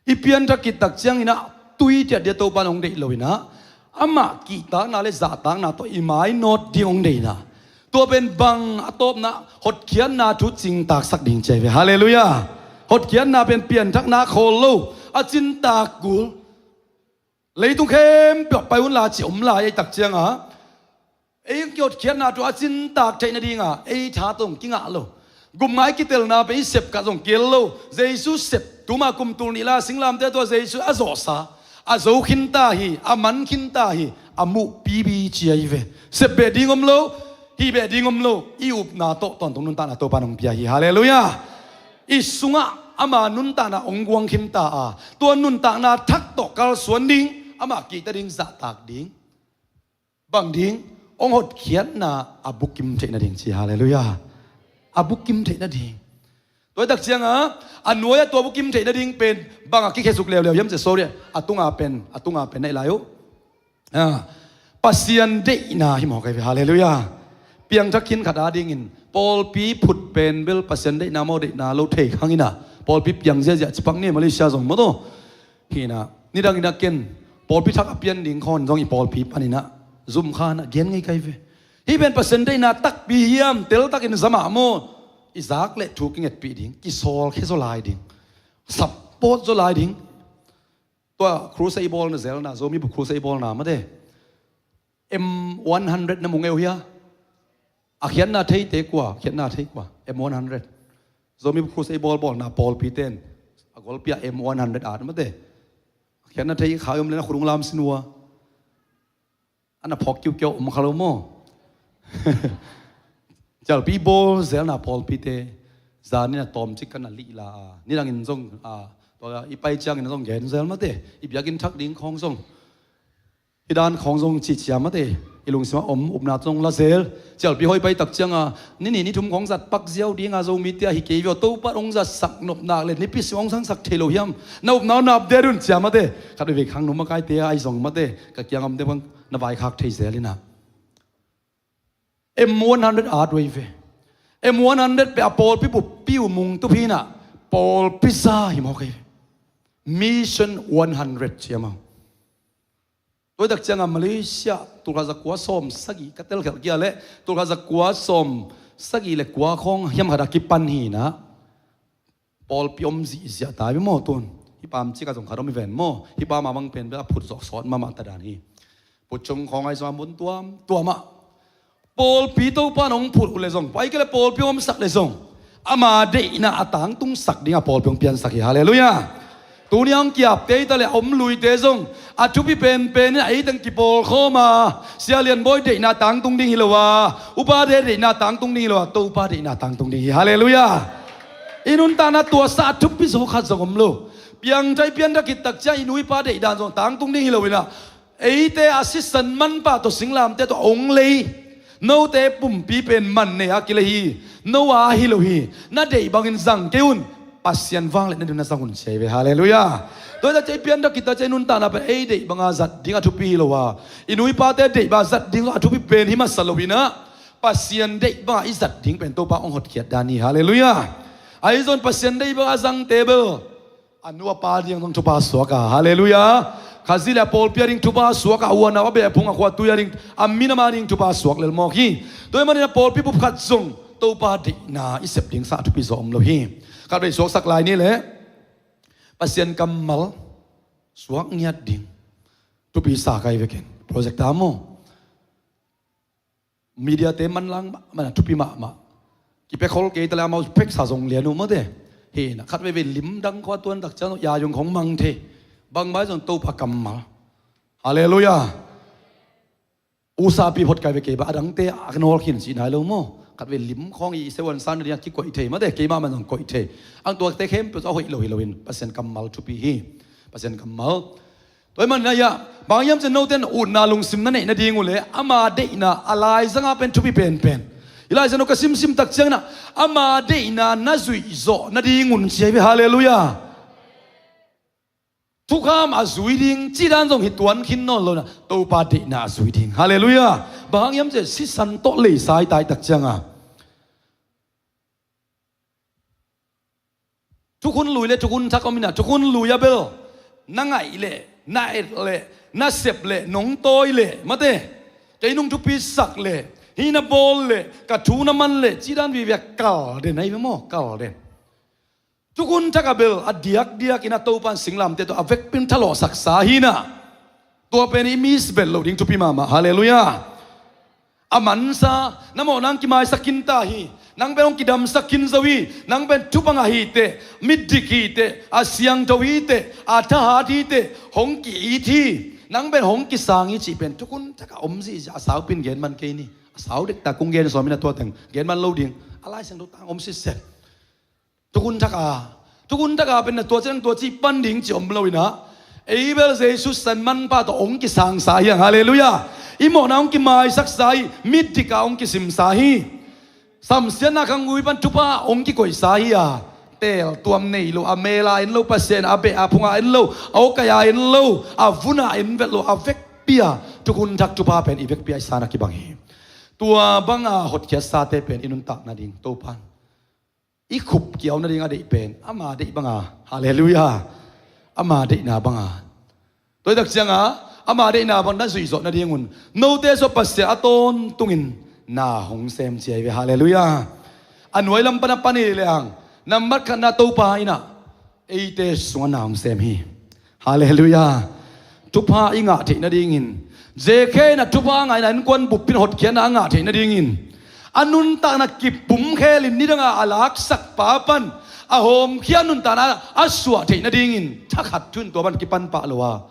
I pianthak khit tak cianginah tui tiat dia Topa in hong deih loinah amah kihtakna le zahtakna tawh i mainawt ding hong deihna. Tua pen bang a tawpna hotkhiatna thu cingtaksak ding ci ahi ve. Halleluiah. Hotkhiatna pen pianthakna khawl lo a cintak kul. Leitung khempeuh pai unla ci om lai ei tak cianga ei hotkhiatna thu a cintak theih nadinga ei tha tawh kingah lo. Gupngai kitelna pen i sep kah zong kihel lo. Jesu sep tuma kum tul nih la singlamte tua Jesu a zawhsa a zo khinta hi, a man khinta hi, a muh pipi ci ahi ve. Sep beh ding om lo, hih beh ding om lo, i upna tawh tawntung nuntakna Topa in hong pia hi. Halleluiah. I sungah ama nuntakna hong guang khinta a tua nuntakna thak tawh kalsuan ding, amah kihta ding, zahtak ding. Bang ding, hong hotkhiatna a bukim theih nading ci. Halleluiah. A bukim theih nading. Tua hi tak cianga a nuai-ah tua bukim theih nading pen bangah kikhesuk leuleu hiam ci, sorry, a tunga pen, a tunga pen na hi lai uh. Pasian deihna hi mawk ahi ve. Halleluiah. Piangthak khin khat adingin pawlpi phut pen bel Pasian deihna maw deihna lo thei khanginah pawlpi piang ziahziah cipak ni Malaysia zong maw taw. Hinah nidangin a ken pawlpi thak a pian ding khawn zong i pawlpi paninah zumkhanah gen ngei kai ve. Hih pen Pasian deihna takpi hiam, teltakin zamah maw? I zak le thu kingetpih ding, kisawlkhia zaw lai ding, support zaw lai ding. Tua crusade i bawlna zelna, Zomi bu crusade i bawlna mate. M one hundred na mu ngei uh hia? A khiatna theite kua, khiatna thei kua, M one hundred. Zomi bu crusade i bawlbawlna pawlpite in a golpia M one hundred at mate. A khiatna thei kha om le na khut hong lam sin ua. Ana phawk kiukiau om kha lo maw? Cialpi bawl zelna pawlpite zanin a tawmcik kan a lihla a nidangin zong a tua i pai ciangin a zong gen zel mate. I biakinn thak ding khawng zong Hih dan khawng zong cihcia mate, i lungsimah om upna zong la zel. Cialpi hoi pai tak cianga ni nih ni thum khawng zat pak ziau dinga Zomite a hi kei via, Topa hong zatsak nopnak le nipi sim hong sangsak thei lo hiam? Na upna uh nap ded un cia mate. Khat veivei khang nu makaite a i zong mate, ka kiang omte bang na vaikhak thei zel inah. M one hundred at wei ve. M one hundred pe a pawlpi bup piu mung tup hinah pawlpi za hi maw kei ve. Mission one hundred cia maw. Tuaitak cianga Malaysia tulkhat zakua sawm sagih ka telkhelh kia le tulkhat zakua sawm sagih le kua khawng hiam khat a kipan hinah pawlpi om zihziah tai ve maw tun. Hih pam cika zong khat om hi ven maw. Hih pam a bang pen bel a phut zawh sawt mahmah ta dan hi. Put cung khawng ai zong a mun tuam tuamah pawlpi Topa in hong phut uh le zong, pai kei le pawlpi hong omsak le zong, ama deihna a tangtungsak dinga pawlpi hong piansak hi. Halleluiah. Tuni a hong kiapte i ta le a om luite zong a thupi penpen in a eiteng kipawlkhawm a, Sia Lian Bawi deihna tangtung ding hi lo a, upate deihna tangtung ding hi lo a, Topa deihna tangtung ding hi. Halleluiah. I nuntakna tuasa a thupi zaw khat zong om lo. Piangthak i pianthak khit tak ciang i nu i pa deihdan zong tangtung ding hi lo inah, eite a sisan manpha tawh singlamte tawh a hong lei note pumpi pen man nei a kilei hi. No a hi lo hi. Na deih bangin zang kei un. Pasian vangliatna ding na zang un cia hi ve. Halleluiah. Tuaitak ciang i pianthak khit tak ciang i nuntakna pen ei deih banga zat ding a thupi hi lo a, i nu i pate deih banga zat ding a thupi pen hi masa lo inah, Pasian deih banga i zat ding pen Topa hong hotkhiat dan hi. Halleluiah. Ahi zong Pasian deih banga zangte bel a nu a pa ding zong thupha suak a. Halleluiah. Khazih le a pawlpi a ding thupha suak a, a u a nau a beh a phung a khua tui a ding a minam a ding thupha suak lel mawk hi. Tua ahih manin a pawlpi bup khat zong Topa deihna i sep ding sa a thupi zaw om lo hi. Khat vei suaksak lai ni le Pasian kammal suak ngiat ding thupi sa kai vekin project ta maw. Mediate manlang mahmah, thupi mahmah. Kipia khol kei ta le amau peksa zong lian uh mawte. Hi na khat veivei lim dang khua tuan tak ciang ya yung khong mang thei. Bangmah zong Topa kammal. Halleluiah. Usapi phot kai ve kei ba adangte a nawl khin si nai lo maw. Khat vei lim khong i sewan san ding a kikoih thei mawte, keimah man zong koih thei. Ang tuakte khempeuh a hoih lo hi loin Pasian kammal thupi hi. Pasian kammal. Tua ahih manin ah, bang hiam cih note in utna lungsim na neih nading uh leh ama deihna a laizang a pen thupi penpen. I laizang uh ka simsim tak ciangin ah ama deihna na zuih zawh nading un ci hi ve. Halleluiah. Thukham a zui ding cih dan zong hi tuan khin nawn lo in ah Topa deihna a zui ding. Halleluiah. Bang hang hiam cih sisan tawh leisa i tai tak ciangin thukhun lui le thukhun thak om in ah, thukhun lui a bel na ngaih leh na et leh na sep leh nong tawi leh mate, kei nong thupi sak leh, hih na bawl leh, ka thu na man leh cih dan vive a kal den ahi ve maw, kal den. Thukhun thak a bel a diakdiak in ah Topa in singlamteh tawh a vekpi in thalawhsaksa hi in ah, tua pen i miss vet loh ding thupi mahmah. Halleluiah. A mansa, na mawhna hong kimaisak khin ta hi. Nang pen hong kidamsak khin zo hi. Nang pen thupha ngah hi teh, mitdik hi teh, a siangtho hi teh, a thahat hi teh, hong ki-it hi. Nang pen hong kisang hi cih pen thukhun thak a om zihziah a saupin gen man kei ni. A sau dektak kong gen sawm in ah tua teng gen man lo ding. A Lai Siangtho tang om sitset. Thukhun thak a, thukhun thak a pen na tua ciang tua ci pan ding ci om lo in ah, ei bel Jesu san manpha tawh hong kisangsa hi hang. Halleluiah. I mawhna hong kimaisaksa hi. Mitdik a hong kisimsa hi. Samsiatna khanggui pan thupha hong kikoihsa hi a, teeltuam nei lo, a meel a en lo, Pasian a beh a phung a en lo, a awkai a en lo, a vun a en vet lo, a vekpi a thukhun thak thupha pen i vekpi a i san a kibang hi. Tua banga hotkhiatsate pen i nuntak nading Topa in i khup kiau nading a deih pen ama deih banga. Halleluiah. Ama deihna banga. Tua hi tak ciangin ama deihna bang na zuih zawh nadingun note sua Pasian a tawntungin na hong sem ci hi ve. Halleluiah. A nuai lam pan a pan hi lehang nambat khatna Topa in ah eite sungah na hong sem hi. Halleluiah. Thupha i ngah theih nadingin, Zekhia in ah thupha a ngah in ah innkuan bup in hotkhiatna a ngah theih nadingin, a nuntakna kipumkhel in nidanga a laksak pa pan a hawmkhia nuntakna a suah theih nadingin thakhat thu in tua pan kipan pah lo a,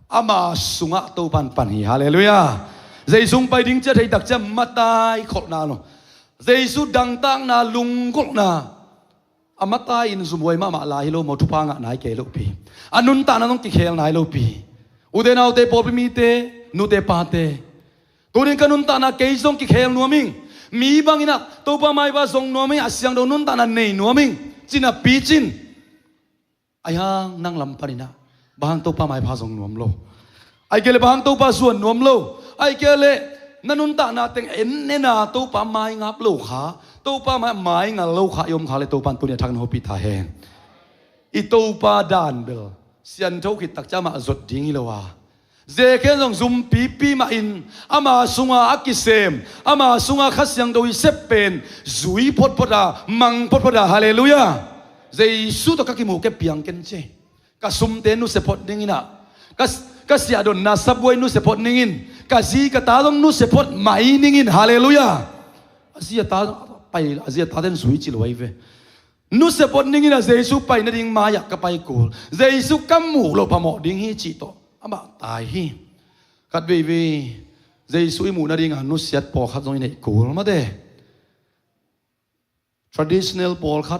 ama sungah Topa in pan hi. Halleluiah. Jesu hong pai ding ciang thei tak ciang matai kholhna lo, Jesu dangtakna lungkholhna. A matai in zumhuai mahmah lai hi lo maw, thupha ngah nai kei lopi, a nuntakna zong kikhel nai lopi. Ute naute, pawlpi mite, Nute pate, tunin ka nuntakna kei zong kikhel nuam ing. Mi bangin ah Topa maipha zong nuam ing, a siangtho nuntakna nei nuam ing, ci napi cin, ahi hang nang lam panin ah bang hang Topa maipha zong nuam lo? Ahih kei leh bang hang Topa zuan nuam lo? Ahih kei leh na nuntakna teng en en a Topa maingap lo kha, Topa mai, maingal lo kha i om kha leh Topa in tuni a thak na hopih ta hen. I Topa dan bel siangtho khit tak ciang amah zot ding hi lo a, Zekhe zong zumpipi mah in ama sunga a kisem, ama sunga Kha Siangtho i sep pen zui photphot a, mang photphot a. Halleluiah. Jesu tawh ka kimuh kei piang ken ci. Ka sumte nusia phot ning in ah, ka, ka siahdonna sabuai nusia phot ning in, ka zi ka ta zong nusia phot mai ning in. Halleluiah. A zi a ta, pai, a zi a taten zui ci lo ahi ve. Nusia phot ning in ah Jesu pai nading mai-ah ka pai kul. Jesu ka muh loh phamawh ding hi cih tawh amah tai hi. Khat veivei Jesu i muh nadinga nusiat pawlkhat zong i neih kul mate. Traditional pawlkhat,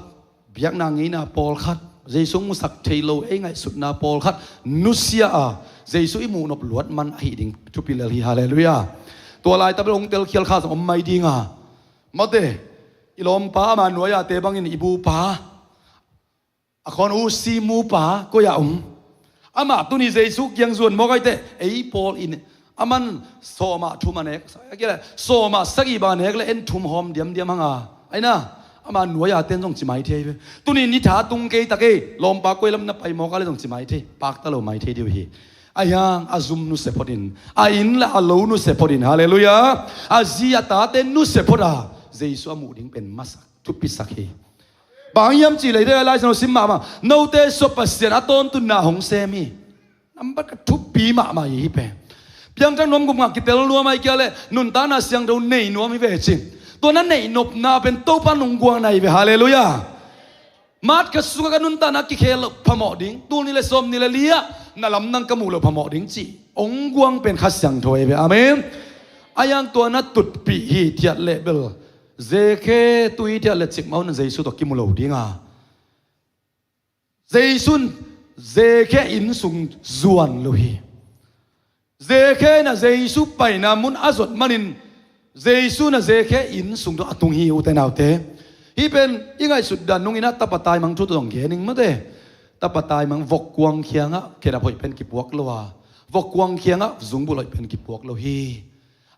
biakna ngeina pawlkhat, Jesu musak thei lo ei ngaihsutna pawlkhat nusia a, Jesu i muh nop luat man ahih ding thupi lel hi. Halleluiah. Tua laitah bel hong telkhial kha zong om mai dinga, mate, i lawmpa ama nuai-ate bangin i bupa, a khawn u si mupa koi-ah om? Amah tuni Jesu kiang zuan mawk ahih teh ei pawl in, aman sawmah thum a nek, a kia leh sawmah sagih bang a nek leh en thum hawm diamdiam hang a, aina, ama nuai-a ten zong ci mai thei ve. Tuni ni tha tung kei tak ei, lawmpa koi lam na pai mawk a leh zong ci mai thei, pakta lo mai thei dih uh hi. Ahi hang a zum nusia phot in, a inn le a lo nusia phot in. Halleluiah. A zi a tate nusia phot a, Jesu a muh ding pen masak, thupisak hi. Bang hiam cih leh hih Lai Siangtho sim mahmah, note sua Pasian a tawntunna hong sem hi. Nambat khat thupi mahmah hi hih pen. Piangthak nuam, gupkhiatna kitel nuam, ahih kei leh nuntakna siangtho nei nuam hi ve cin. Tua na neih nopna pen Topa nungguang na hi ve. Halleluiah. Mat khat sungah ka nuntakna kikhel loh phamawh ding, tul nih le sawmnih le li-ah na lamdang ka muh loh phamawh ding cih hong guang pen Kha Siangtho hi ve. Amen. Ahi hang tua na tutpih hithiat leh bel Zekhe tu hithiat leh cikmah un Jesu tawh kimu lo ding a, Jesu in Zekhe inn sung zuan lo hi. Zekhe in ah Jesu paina mun a zot manin Jesu in ah Zekhe inn sung tawh a tung hi, ute naute. Hih pen i ngaihsut dan nungin ah tapa taimang thu tawh zong gen ing mate. Tapa taimang vokkuang kiangah khenap hoih pen kipuak lo a, vokkuang kiangah zungbulh hoih pen kipuak lo hi.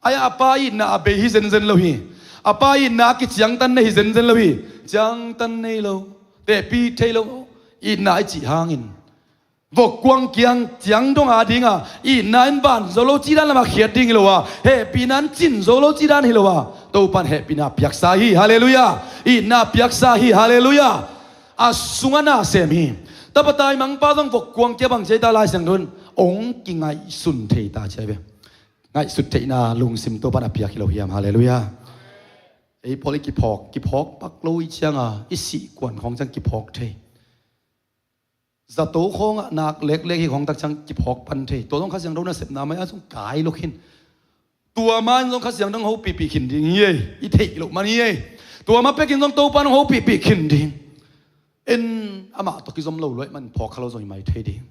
Ahi a, a pa itna a bei hi zenzen lo hi. A pa itna a kiciangtan nei hi zenzen lo hi. Ciangtan nei lo, tehpih thei lo itna i cih hangin vokkuang kiang ciang dong a dinga itna in ban zo lo cih dan lamah khiat ding hi lo a, hehpihna in cin zo lo cih dan hi lo a, Topa in hehpihna piaksa hi. Halleluiah. Itna piaksa hi. Halleluiah. A sungah na sem hi. Tapa taimangpa zong vokkuang kia bang ci ei ta, Lai Siangtho in hong kingaihsun thei ta ci ei ve. Ngaihsut theihna lungsim Topa in a piak hi lo hiam? Halleluiah. Ei pawl i kiphawk, kiphawk pak lo i cianga i sih kuan khawng ciang kiphawk thei. Zato khawngah nak leklek hi khawng tak ciang kiphawk pan thei. Tua zong Kha Siangtho nasepna mai a zong kai lo khin. Tua ma in zong Kha Siangtho in hong hopihpih khin ding hi ei. I theih loh man hi ei. Tua ma pekin zong Topa in hong hopihpih khin ding. En amah tawh kizom lo luai man phawk kha lo zong hi mai thei ding.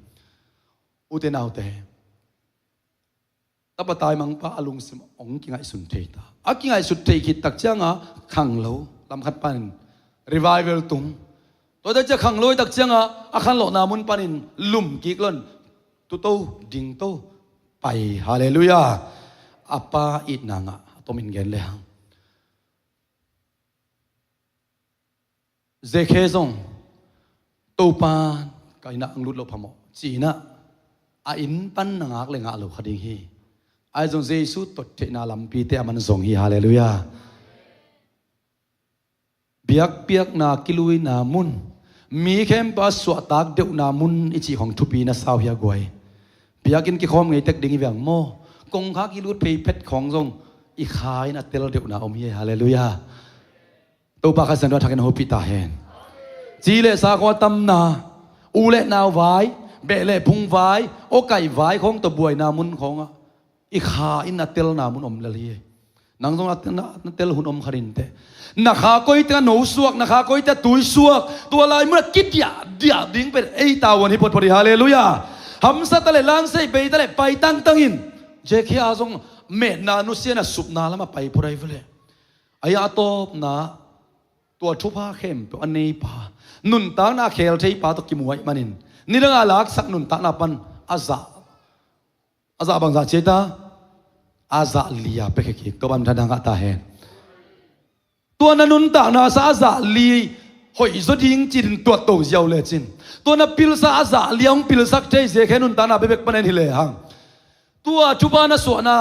Ute naute, tapa taimangpa a lungsim hong kingaihsun thei ta. A kingaihsut thei khit tak cianga khanglo lamkhat panin revival tung. Tua tak ciang khanglo tak cianga a khanlawhna mun panin lum kik lo in tuto dingto pai. Halleluiah. A pa itna ngah a tomin gen le hang. Zekhe zong Topa, ka innah hong lut loh phamawh ci-in ah a inn pan na ngak le ngah lo kha ding hi. Ahi zong Jesu tot theihna lampite a man zong hi. Halleluiah. Biakpiakna kiluina mun, mi khempeuh a suahtak deuhna mun i cih khawng thupi na sau hi a guai. Biakinn kikhawm ngei tek ding hi veng maw? Kongkhak i lut phei phet khawng zong i kha in a tel deuhna om hi. Halleluiah. Topa Kha Siangtho a thakin a hopih ta hen. Ci le sa khawng a tamna, u le nau vai, beh le phung vai, awkaih vai khawng tawh buaina mun khawngah i kha in a telna mun om lel hi. Nang zong a tel, na tel hun om kha ding teh. Na kha koi teh a no suak, na kha koi teh a tui suak, tua lai munah kidiahdiah ding pen ei tavuan hi photphot hi. Halleluiah. Hamsa ta le, langsei bei ta le, pai tangtang in. Zekhia zong metna nusia in a supna lamah pai phot ahi ve leh. Ahi a tawpna tua thupha khempeuh a neipa, nuntakna a khel theipa tawh kimu ahih manin nidang a laksak nuntakna pan a zah, a zah bangzah ci ei ta, a zah li-a piakhia kik. Topa min thang ngah ta hen. Tua na nuntakna sa a zah li hoih zaw ding ci-in tuat to ziau lecin, tua na pilsa a zah li a hong pilsak thei Zekhia nuntakna bekbek panin hi lehang, tua thupha na suahna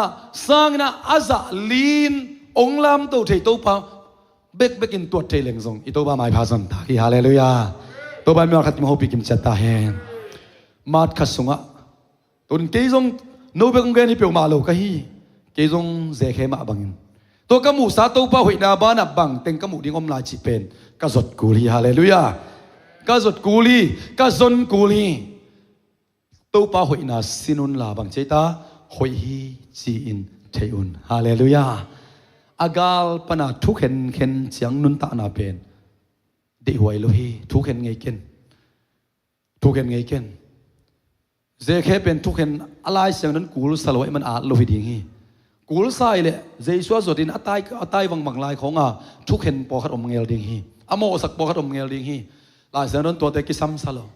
sangin a zah li-in hong lamto thei Topa bekbekin tuat thei leng zong i Topa maipha zon ta hi. Halleluiah. Topa in mi khat kim hopih kim ciat ta hen. Mat khat sungah, tun kei zong no bek hong gen hi peuhmah lo ka hi. Kei zong Zekhia mah bangin, tua ka muhsa Topa hoihna banah bangteng ka muh ding om lai cih pen ka zot kul hi. Halleluiah. Ka zot kul hi. Ka zon kul hi. Topa hoihna sin unla bang ci ei ta, hoih hi ci-in thei un. Halleluiah. A gal pana thukhenkhen ciang nuntakna pen deihhuai lo hi. Thukhen ngei ken. Thukhen ngei ken. Zekhia pen thukhen a Lai Siangtho in kulsa lo ahih man at lo hi ding hi. Kulsa hi leh Jesu a zotin a tai, a tai vangvang lai khawnga thukhen pawlkhat om ngel ding hi. A mawhsak pawlkhat om ngel ding hi. Lai Siangtho in tuate kisamsa lo.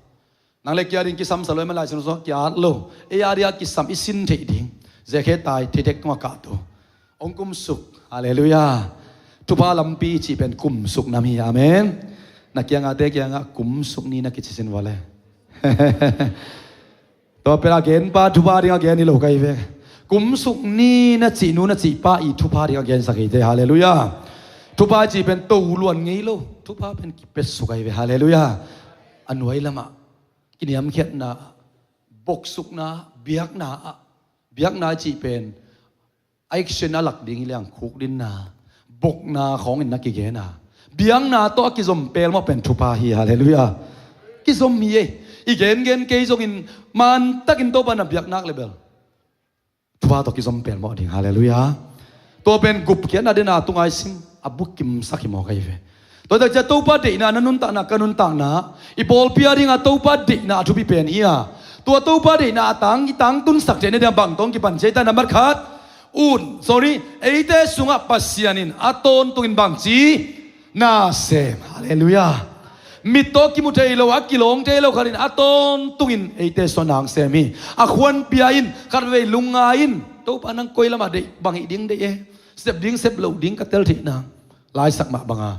Nang le kei a ding kisamsa lo ahih man Lai Siangtho sungah ki-at lo. Ei a ding a kisam i sin theih ding Zekhia tai thei thek tungah kahto. Hong kumsuk. Halleluiah. Thupha lampi cih pen kumsuk nam hi. Amen. Na kiangahte kiangah kumsuk ni na kici sin vua le. Tua pen a genpa thupha ding a gen hi lo ka hi ve. Kumsuk ni na cih nu na cih pa i thupha ding a gensak hi te. Halleluiah. Thupha cih pen to luan ngei lo. Thupha pen kipetsuk ahi ve. Halleluiah. A nuai lamah kiniamkhiatna, boksukna, biakna ah, biakna cih pen action a lak ding hi leng khukdinna, bokna khawngin na kigen a, biakna tawh a kizom pelmawh pen thupha hi. Halleluiah. Kizom hi ei. I gengen kei zongin mantakin Topa na biaknak le bel thupha tawh kizom pelmawh ding. Halleluiah. Tua pen gupkhiatna dena tungai sim a bukimsak hi mawk ahi ve. Tua takcia Topa deihna na nuntakna, ka nuntakna, i pawlpi a dinga Topa deihna a thupi pen hi a, tua Topa deihna a tang, i tangtunsak theihna dinga bang tawh hong kipan ci ei ta? Nambat khat, ut, sorry, eite sungah Pasian in a tawntungin bangci na sem. Halleluiah. Mit tawh kimu thei lo, a kilawng thei lo khatin a tawntungin eite sungah na sem hi. A khuanpia in, khatvei lungngai in, Topa nang koi lamah deih, bang hih ding deih e, sep ding sep loh ding ka tel theih nang. Laisak mah banga.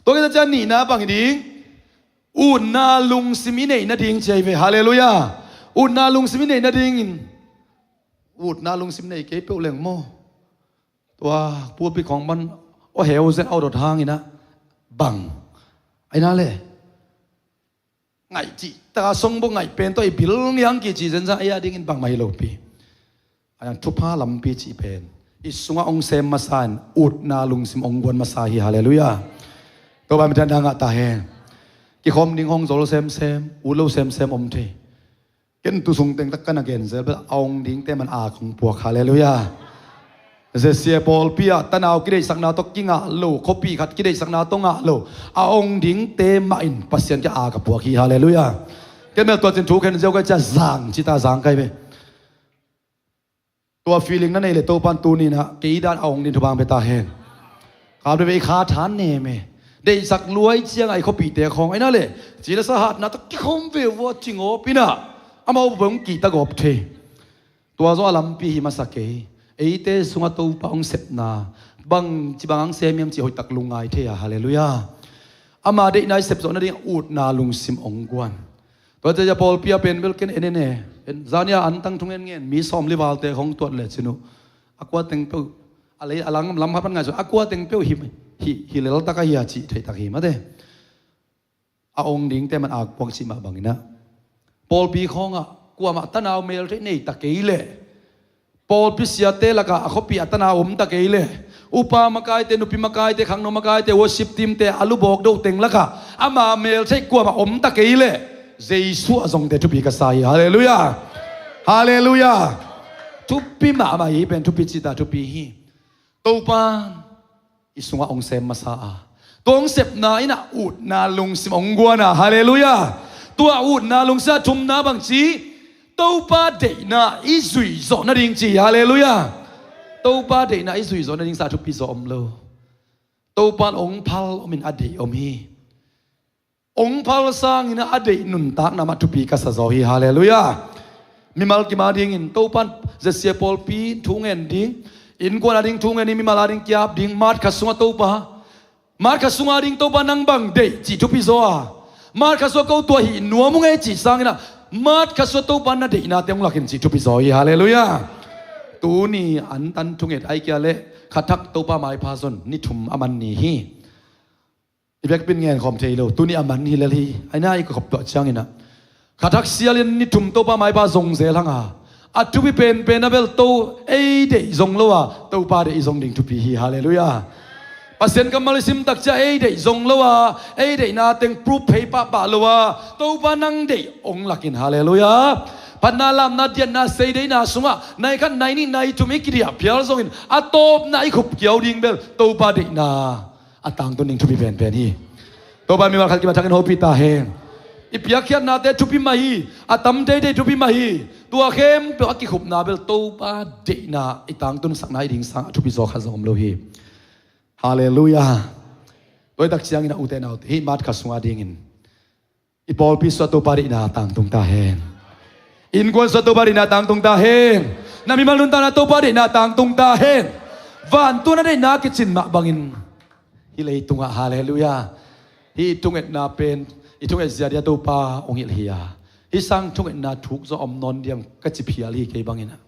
Tua khit takcia nihna bang hi ding? Utna lungsim i neih nading ci ahi ve. Halleluiah. Utna lungsim i neih nadingin, utna lungsim nei kei peuh leng maw, tua pulpit khawng pan aw heu zen aw dot hangin ah bang, aina le ngaih cih taka songbo ngaih pen tawh i bil ngiang kici zenzen ei a dingin bangmah hi lopi. Aina thupha lampi cih pen i sungah hong sem masa in utna lungsim hong guan masa hi. Halleluiah. Topa min thang ngah ta hen. Kikhawm ding hong zol semsem, ut lo semsem om thei. Ken tu sung teng tak ka na gen zel bel a ong dingte man a kong puak. Halleluiah. Zesia pawlpi ah tanau kideihsakna tawh kingah lo, khuapi khat kideihsakna tawh ngah lo, a ong dingte mah in Pasian kiang a ka puak hi. Halleluiah. Ken bel tua cin thu khen ziau ka cia zang cita zang kai ve. Tua feeling na nei le Topan tuni-in ah kei dan a ong ding thupha hong pia ta hen. Kap deuh ve, i kha than nem e. Deihsak luai ciangah i khuapite khawng aina le ci le sa hatna tawh kikhawm ve vua cingawp in ah amau bang kihta gawp thei. Tua zong a lampi hi masa kei. Eite sungah Topa hong sepna bangci bang hong sem hiam cih hoihtak lungngai thei a. Halleluiah. Ama deihna i sep zawh nading utna lungsim hong guan. Tua cia pawlpi a pen bel ken en en e. Zania an tang thung en ngen mi sawmli valte khawng tuat le cin uh, a kua teng peuh, a lei a lang lam khat pan ngaihsun, a kua teng peuh hi, hi, hi lel tak a hi a cih theih tak hi mate. A ong dingte man a puak cih mah bangin ah pawlpi khawngah kuamah tanau meltheih nei ta kei leh, pawlpi siate lakah a khuapi a tanau om ta kei leh, upa makaite, nupi makaite, khangno makaite, worship teamte, a lubawk doh teng lakah ama meltheih kuamah om ta kei leh, Jesu a zongte thupi ka sa hi. Halleluiah. Halleluiah. Thupi mahmah hi pen, thupi cita thupi hi. Topan i sungah hong sem masa a, tua hong sepna in ah utna lungsim hong guan a. Halleluiah. Tua utna lungsim a thumna bangci, Topa deihna i zuih zawh nading ci hi. Halleluiah. Topa deihna i zuih zawh nading sang a thupi zaw om lo. Topa in ong phal om in a deih om hi. Ong phal sangin a deih nuntakna mah thupi ka sa zaw hi. Halleluiah. Mimal kim a dingin Topa in Jesse pawlpi thu ngen ding, innkuan a ding thu ngen ding, mimal a ding ki-ap ding, mat khat sungah Topa, mat khat sungah ding Topa nang bang deih cih thupi zaw a, mat khat sungah ko tua hih nuam ung ei cih sangin ah, mat khat sungah Topa na deihnate ong lakin cih thupi zaw hi. Halleluiah. Tuni antan thunget ai kia leh khathak Topa maipha zon ni thum a man ni hi. I biakpin ngen khawm thei lo, tuni a man hi lel hi. Aina i ka khop tuah ciangin ah, khathak sialin ni thum Topa maipha zong zel hang a, a thupi penpen a bel to ei deih zong lo a, Topa deih i zong ding thupi hi. Halleluiah. Pasian kammal i sim tak ciang ei deih zong lo a, ei deihna teng proof phei pahpah lo a, Topa nang deih ong lakin. Halleluiah. Phatna lamna diatna sei deihna sungah nai khat nai nih nai thum i kidiah phial zongin a tawpna i khup kiau ding bel Topa deihna a tangtun ding thupi penpen hi. Topa in mimal khat kim a thakin hopih ta hen. I piakkhiatnate thupi mah hi. A tam teitei thupi mah hi. Tua khempeuh a kikhupna bel Topa deihna i tangtunsakna hi ding sang a thupi zaw khat zong om lo hi. Halleluiah. Tua hi tak ciangin a ute naute, hih mat khat sungah dingin i pawlpi sungah Topa deihna tangtung ta hen. Innkuan sungah Topa deihna tangtung ta hen. Na mimal nuntakna Topa deihna tangtung ta hen. Vantung a deihna kicin mah bangin hih leitungah, halleluiah, hih i thungetna pen i thunget zia dia Topa ong hilh hi a, hih sang thungetna thuk zaw om nawn diam ka ci phial hi kei bangin ah.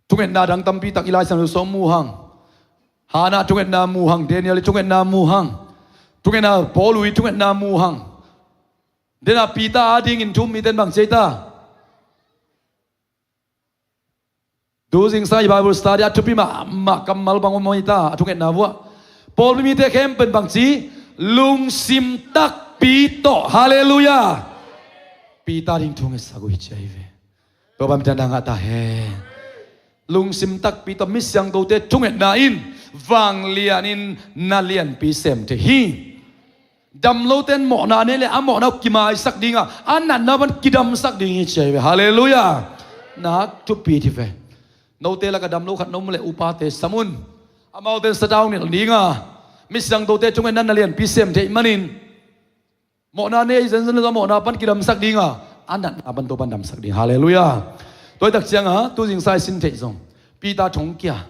Thungetna dang tampi tak i Lai Siangtho sung mu hang. Hannah thungetna mu hang, Daniel i thungetna mu hang. Thungetna Paul i thungetna mu hang. Dena Peter a dingin thu um mite in bang ci ei ta? Tu zingsang i Bible study a thupi mahmah kammal bang om ei ta, a thungetna vuah. Paul mite khempeuh in bang ci? Lungsim takpi tawh. Halleluiah. Peter ding thu ngetsak uh hi ci ahi ve. Topa min thang ngah ta hen. Lungsim takpi tawh, mi siangthote thungetna in vanglianin na lianpi sem thei hi. Damlote in mawhna nei leh a mawhna uh kimaisak ding a, a natna pan kidamsak ding hi ci ahi ve. Halleluiah. Nak thupi hi ve. Note lakah damlo khat na om leh upate sam un. Amaute in sataung nilh ding a, mi siangthote thungetna in na lianpi sem thei manin mawhna nei zenzen lo, mawhna pan kidamsak ding a, a natna pan Topa in damsak ding. Halleluiah. Tua hi tak ciang a, tu zingsang i sin theih zong, Peter thongkia.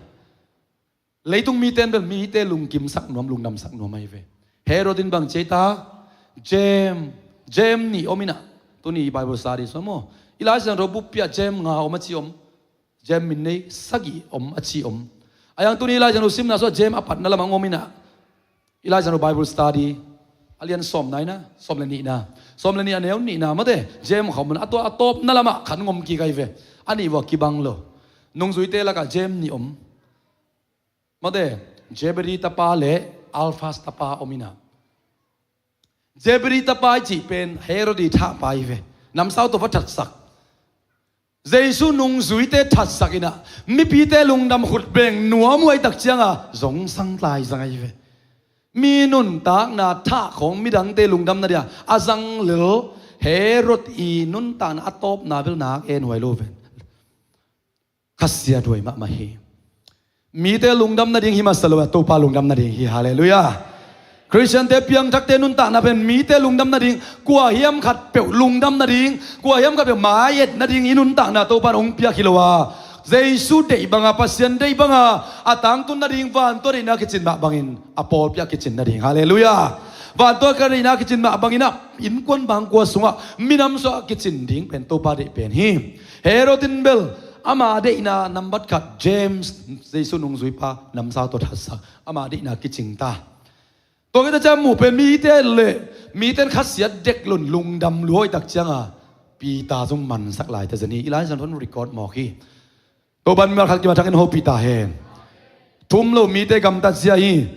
Leitung mite in bel mite lungkimsak nuam, lungdamsak nuam ahi ve. Herod in bang ci ei ta? James, James nih om in ah. Tuni i Bible study sung maw, i Lai Siangtho buppi ah James nga om a ci om. James min nei sagih om a ci om. A yang tuni i Lai Siangtho simna sungah James a patna lamah ong om in ah. I Lai Siangtho Bible study a lian sawmna in ah, sawm le nihna, sawm le nih a neu nihna mate, James kha om in ah, a tua a tawpna lamah khat ong om kik ahi ve. A nih vua kibang lo. Nungzuite lakah James nih om. Mate, Zebedee tapa le Alphaeus tapa om in ah. Zebedee tapa i cih pen Herod i thahpa hi ve. Namsau tawh va thatsak. Jesu nungzuite thatsak in ah, mipite lungdam khut beng nuam uh ahih tak ciang a, zongsang lai zang ahi ve. Mi nuntakna thah khawng midangte lungdamna dia a zang lel Herod i nuntakna a tawpna bel nak en huai lo ve. Khasiat huai mahmah hi. Mite lungdam nading hi masa lo a, Topa lungdam nading hi. Halleluiah. Khristiante, piangthakte nuntakna pen mite lungdam nading, kua hiam khat peuh lungdam nading, kua hiam khat peuh mai-et nading i nuntakna Topa in hong piak hi lo a, Jesu deih banga, Pasian deih banga a tangtun nading, vantung a deihna kicin mah bangin a pawlpi ah kicin nading. Halleluiah. Vantung a deihna kicin mah bangin ah innkuan bangkua sungah, minam sungah kicin ding pen Topa deih pen hi. Herod in bel ama deihna nambat khat James, Jesu nungzuipa, namsau tawh thatsak, ama deihna kicing ta. Tua khit ciang mu pen mite le, mite in khasiat dek lo in lungdam lua ahih tak ciang a, Peter zong mansak lai ta zen hi. I Lai Siangtho in record mawk hi. Topa min mimal khat kim a thakin hopih ta hen. Thu um lo mite gamtat zia hi.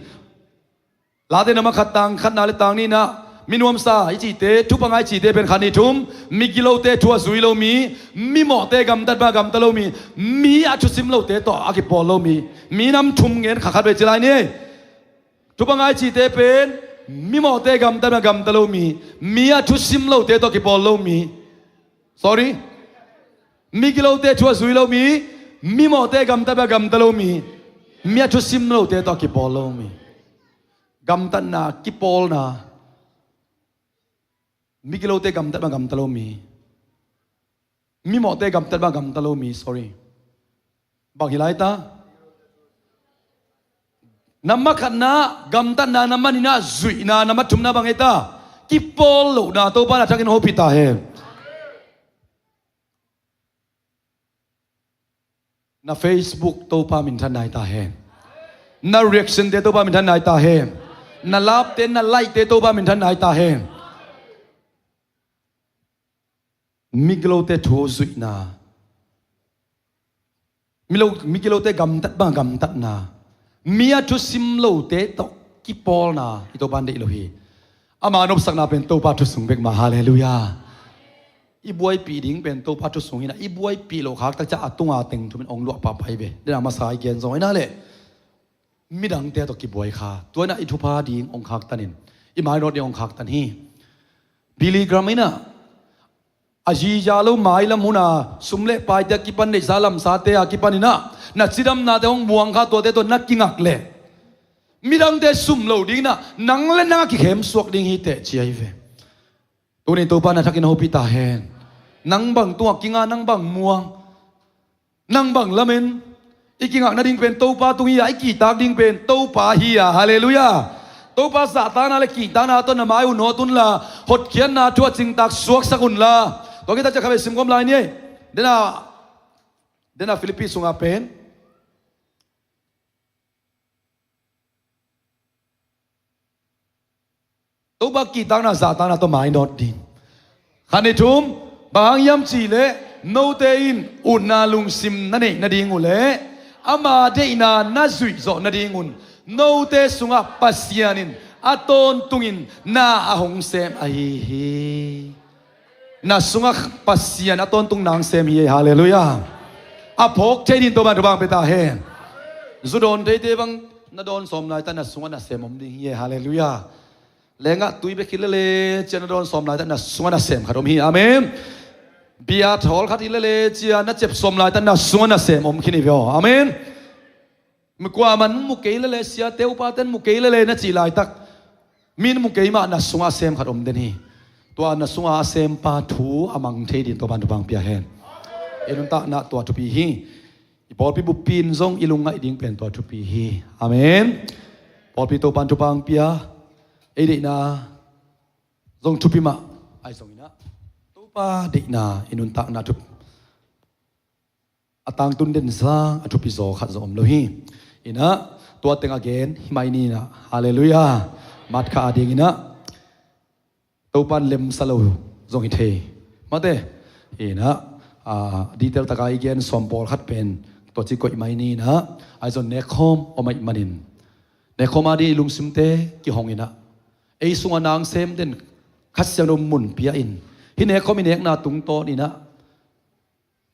Late nambat khat, tang khatna le tang nihna, mi nuamsa i cihte, thupha ngai i cihte pen khat nih thum, migilote thu a zui lo mi, mimawhte gamtat bang gamta lo mi, mi a thusim lote tawh a kipawl lo mi, minam thum ngen kha khat vei ci lai ni. Thupha ngai i cihte pen Mimawhte gamtat bang gamta lo mi, mi a thusim lote tawh kipawl lo mi. Sorry. Migilote thu a zui lo mi, mimawhte gamtat bang gamta lo mi, mi a thusim lote tawh kipawl lo mi. Gamtatna, kipawlna. Migilote gamtat bang gamta lo mi. Mimawhte gamtat bang gamta lo mi, sorry. Bang hi lai ta? Nambat khatna, gamtatna, nambat nihna, zuihna, nambat thumna bang hi ta? Kipawl lohna, Topa na thakin hopih ta hen. Na Facebook Topa minthan nai ta hen. Na reaction te Topa minthan nai ta hen. Na love te, na like te Topa minthan nai ta hen. Migilote thu zuihna. Milo, migilote gamtat bang gamtatna. Mi a thusim lote tawh kipawlna. I Topa in deih lo hi. Ama nopsakna pen Topa thusung bek mah, halleluiah. I buaipih ding pen Topa thusung hi na, i buaipih loh khak tak ciang a tunga teng thumin ong luah pahpah hi ve. Dena masa i gen zong hi na leh. Midangte tawh kibuai kha. Tua hi na i thupha ding ong khaktan in. I mainawt ding ong khaktan hi. Billy Graham hi na. A ziza lo mailam hun a, sum le paite a kipan, neihsa lamsate a kipan hi na. Na cidamnate hong buang kha, tuate tawh na kingak leh. Midangte sum lo ding hi na, nang le nang a kikhemsuak ding hi teh ci ahi ve. Tuni Topa na thakin hopih ta hen. Nang bang tungah kinga, nang bang muang, nang bang lamen, i kingak nading pen Topa tung hi a, i kihtak ding pen Topa hi a, halleluiah. Topa zahtakna le kihtakna tawh na mai uh nawt unla, hotkhiatna thu a cingtak suaksak unla. Tua khit tak ciang khatvei simkhawm lai ni ei. Dena, dena Philippi sungah pen Topa kihtakna zahtakna tawh mainawt ding. Khat ni thum, bang hang hiam cih leh note in utna lungsim na neih nading uh leh ama deihna na zuih zawh nadingun note sungah Pasian in a tawntungin na a hong sem ahi hi. Na sungah Pasian a tawntung nang sem hi ei, halleluiah. A phawk thei ding Topa in thupha pia ta hen. Zu dawn theite bang na dawn sawm laitak na sungah nasem om ding hi ei, halleluiah. Lengah tui bek hi lele cia na dawn sawm laitak na sungah nasem khat om hi, amen. Bia thawl khat hi lele cia na cep sawm laitak na sungah nasem om khin hi ve aw, amen. Kuaman mu kei lele, siate upate in mu kei lele na cih laitak, mi in mu kei mah na sungah a sem khat om den hi. Tua na sungah a sempa thu a mang thei ding Topa in thupha pia hen. I nuntakna tua thupi hi. I pawlpi buppi in zong i lungngaih ding pen tua thupi hi. Amen. Pawlpi Topa in thupha pia. Ei deihna zong thupi mah ahi zongin ah, Topa deihna i nuntakna thupi a tangtun den sang a thupi zaw khat zaw om lo hi. Inah tua teng a gen hi mai ni inah, halleluiah. Mat kha a ding inah Topa in lemsa lo zong hi thei. Mate inah, ah, detail taka i gen sawm pawlkhat pen tua ci koih mai ni inah, ahi zong nekkhawm om ahih manin nekkhawm a ding i lungsimte kihong inah ei sungah nang sem den Kha Siangtho mun pia in hih nekkhawm i nekna tungtawn inah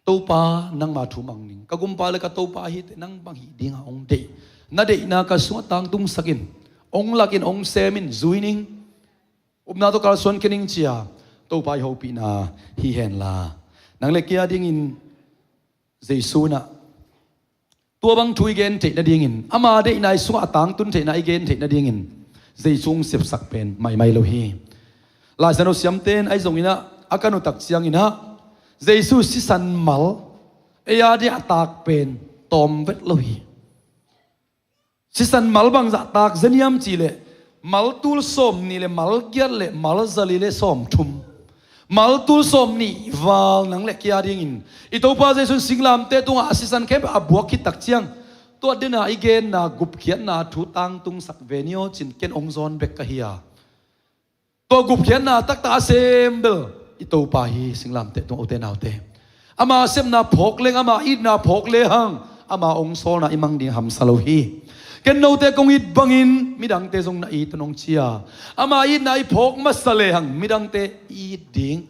Topa, nangma thu mang ning. Ka gumpa le ka Topa hi teh, nang bang hih dingah hong deih. Na deihna ka sungah tangtungsak in, hong lak in, hong sem in, zui ning. Upna tawh kalsuan kei ning ci-a Topa i hopihna hi henla, nang le kei a dingin Jesu inah tua bang thu i gen theih nadingin, ama deihna i sungah a tangtun theihna i gen theih nadingin Jesu hong sepsak pen maimai lo hi. Lai Siangtho siamte in ahi zong inah a kan uh tak ciang inah Jesu sisan mal ei a dingah a taak pen tawm vet lo hi. Sisan mal bangzah taak zen hiam cih leh mal tul sawm nih le mal giat le mal zali le sawm thum. Mal tul sawm nih val nang le kei a dingin i Topa Jesu in singlamteh tungah a sisan khempeuh a buak khit tak ciang, tua dena i genna gupkhiatna thu tangtungsak ve ni aw cin ken hong zawn bek ka hi a. Tua gupkhiatna taktak a sem bel i Topa hi, singlamteh tung, ute naute. Ama sepna phawk leng, ama itna phawk lehang ama hong sawlna i mang ding hamsa lo hi. Ken note kong it bangin midangte zong na it un hong ci a, ama itna i phawk masa lehang midangte i it ding,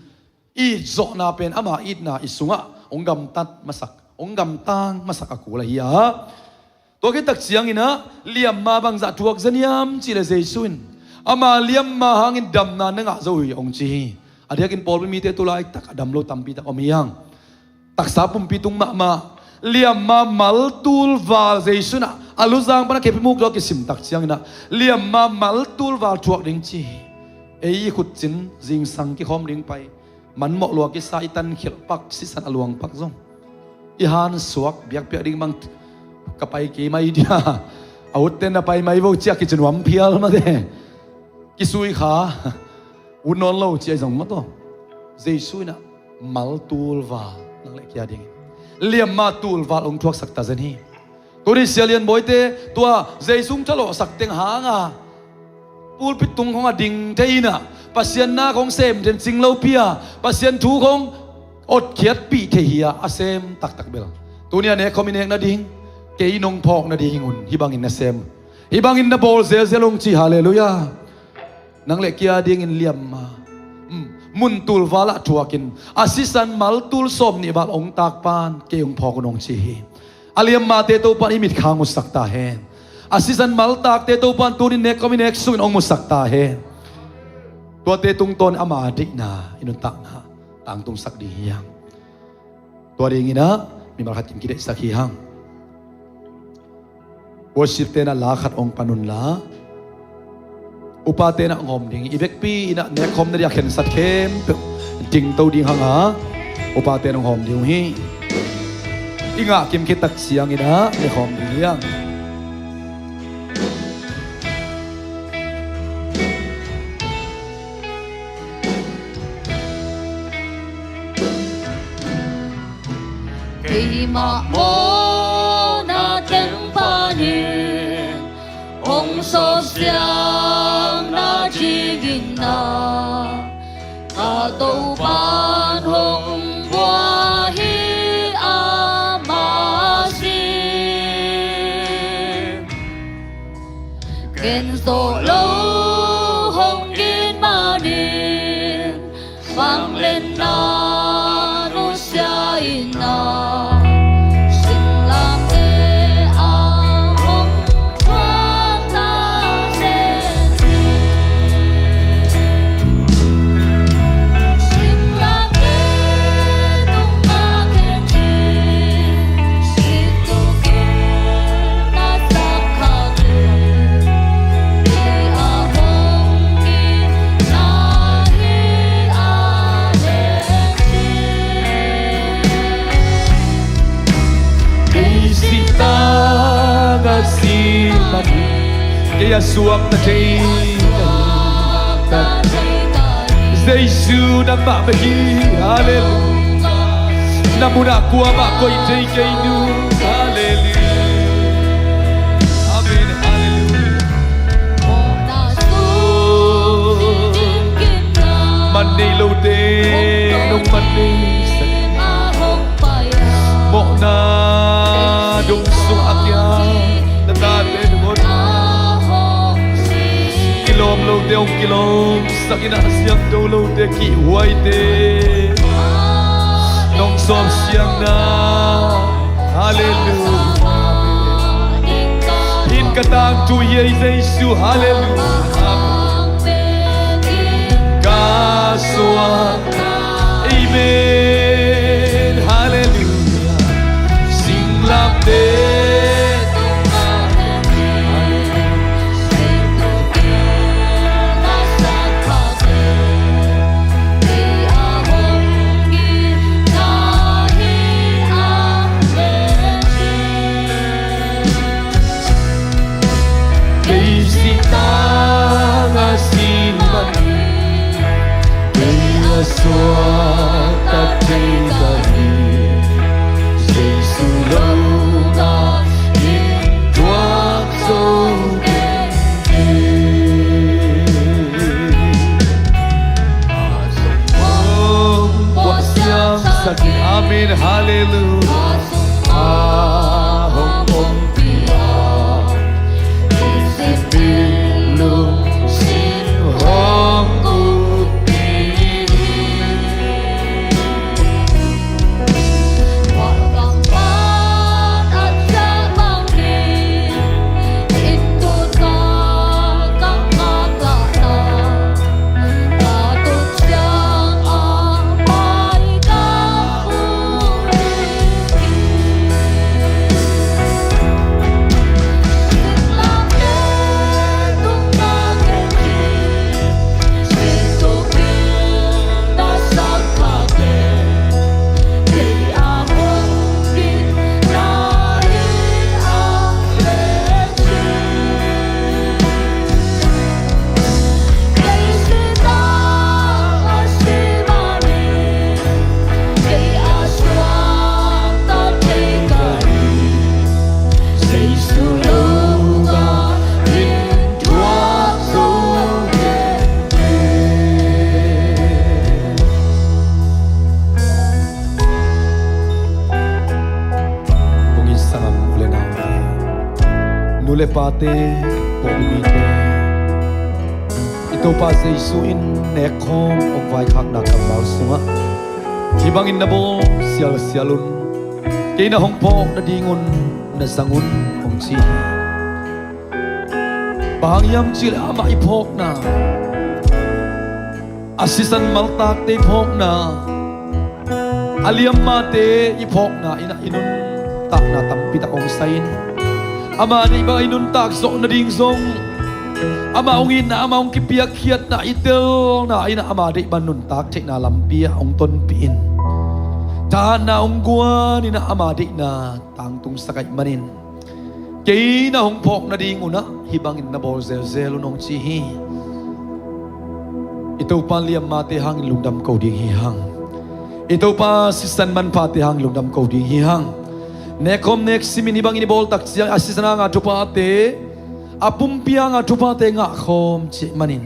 i itzawhna pen ama itna i sungah hong gamtat masak, hong gamtang masak a kul ahi a. Tua khit tak ciang inah liamma bangzah thuak zen hiam cih leh Jesu in Ama liamma hangin damna na ngah zo hi, hong ci hi. A diakin pawlpi mite tu laitak a dam lo tampi tak om hi hang. Taksa pumpi tung mahmah. Liamma mal tul val Jesu in ah, a luzang pan a kepimuk tawh a kisim tak ciangin ah, liamma mal tul val thuak ding ci hi. Ei i khutcin zingsang kikhawm ding pai. Manmawh lua kisa i tankhelh pak, sisan a luang pak zong. I hansuak biakpiak ding bang ka pai kei mai dia. A utte na pai mai vo cia kici nuam phial mate. Kisui kha. Ut nawn lo cia i zong mawtaw. Jesu in ah mal tul val nang le kei a dingin liamma tul val hong thuaksak ta zen hi. Tuni Sia Lian Bawite tua Jesu hong thalawhsak teng hanga pulpit tung khong a ding thei in ah, Pasian na khong sem thencing lopi a, Pasian thu khong otkhiatpih thei hi a, a sem taktak bel. Tuni a nek khawm i nek nading, kei nong phawk nading un hih bangin na sem, hih bangin na bawl zelzel ung ci. Halleluiah. Nang le kei a dingin liamma, mm, mun tul val ah thuakin a sisan mal tul sawm nih val hong tak pan kei hong phawk un hong ci hi. A liammate Topan i mitkhang musak ta hen. A sisan maltakte Topan tunin nek khawm i nek sungin hong musak ta hen. Tuate tungtawn ama deihna i nuntakna tangtungsak ding hi hang. Tua dingin ah mimal khat kim kideihsak hi hang. Worship te na la khat hong pan unla, upate na hong hawm ding hi. I vekpi in ah nek khawm na dia khensat khempeuh dingto ding hanga upate na hong hawm ding uh hi. I ngah kim khit tak ciangin ah nek khawm ding hi hang. Keimah mawhna teng panin hong sawpsiang nadingin ah, ka Topan hong bua hi a masi. Ken zawh lo hong it manin, vangliatna nusia in ah, singlamteh ah hong thuakna zen hi. Singlamteh tungah ken hi, si tukin na sak khak in, kei a hong itna hi a leh hi. Kei sihna ngah si manin, kei a suakta thei ka hi. Jesu nangmah bek hi. Halleluiah. Na munah kuamah koih thei kei nu. Halleluiah. Amen. Halleluiah. Man nei lote nong man nei sak. Mawhna dong sungah a kiang na tate nungun, kilawm lote hong kilawmsak in ah, siangtho lote kihhuaite nong sawpsiangna. Halleluiah. Hih in ka tangthu hi ei Jesu. Halleluiah. Amen. Ka suak. Amen. Halleluiah. Singlamteh. Kei sihna ngah si manin, kei a suakta thei ka hi. Jesu lo na in thuak zo kei hi. Hong puahsiangsak hi. Amen. Halleluiah. A hong ompih a, i simin lungsim hong kuppih hi. Tua gam pan a ciah bangin, inn tungah ka ngak ah Nu le pate, pawlpi mite, i Topa Jesu in nekkhawm hong vaikhakna kammal sungah hih bangin na bawl sialsial un. Kei na hong phawk nadingun na zang un, hong ci hi. Bang hang hiam cih leh amah i phawkna, a sisan maltakte i phawkna, a liammate i phawkna in ah i nuntakna tampi tak hong sai in, ama deih bang i nuntak zawh nading zong, ama hong itna, ama hong kipiakkhiatna i telna in ah ama deih bang nuntak theihna lampi ah hong tonpih in, thahatna hong guan in ah ama deihna tangtungsak ahih manin, kei na hong phawk nadingun ah hih bangin na bawl zelzel un, hong ci hi. I Topa liammate hangin lungdam ko ding hi hang. I Topa sisan manphate hangin lungdam ko ding hi hang. Nekkhawm neksimin hih bangin i bawl tak ciang a sisan hanga thuphate, a pumpi hanga thuphate ngahkhawm cih manin,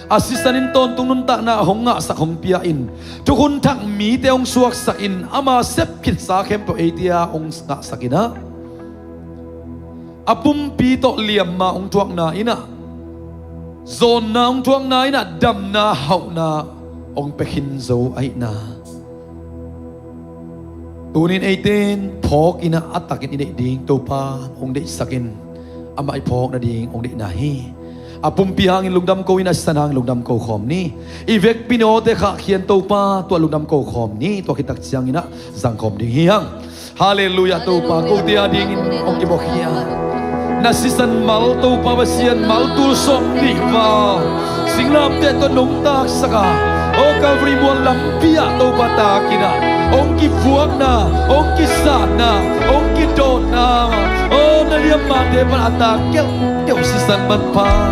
a sisan in tawntung nuntakna hong ngahsak hong pia in, thukhun thak mite hong suaksak in, ama sep khitsa khempeuh eite a hong ngahsak in ah, a pumpi tawh liamma hong thuakna in ah, zawnna hong thuakna in ah, damna hauhna hong pia khin zo ahihna, tuni-in eite in phawk in ah a takin i neih ding Topa hong deihsak in, amah i phawk nading hong deihna hi. A pumpi hangin lungdam ko in, a sisan hangin lungdam ko khawm ni. I vekpi nawte khahkhia in Topa, tua lungdam ko khawm ni. Tua khit tak ciangin ah zang khawm ding hi hang. Halleluiah, Topa, kote adingin hong kibuakhia na sisan mal, Topa Pasian, mal tul sawmnih val, singlamteh tawh nong taksak a, aw Calvary mual lampi ah Topa tak in ah hong kivuakna, hong kisatna, hong kidawtna, aw na liammate pan a tak keuhkeuh sisan manpha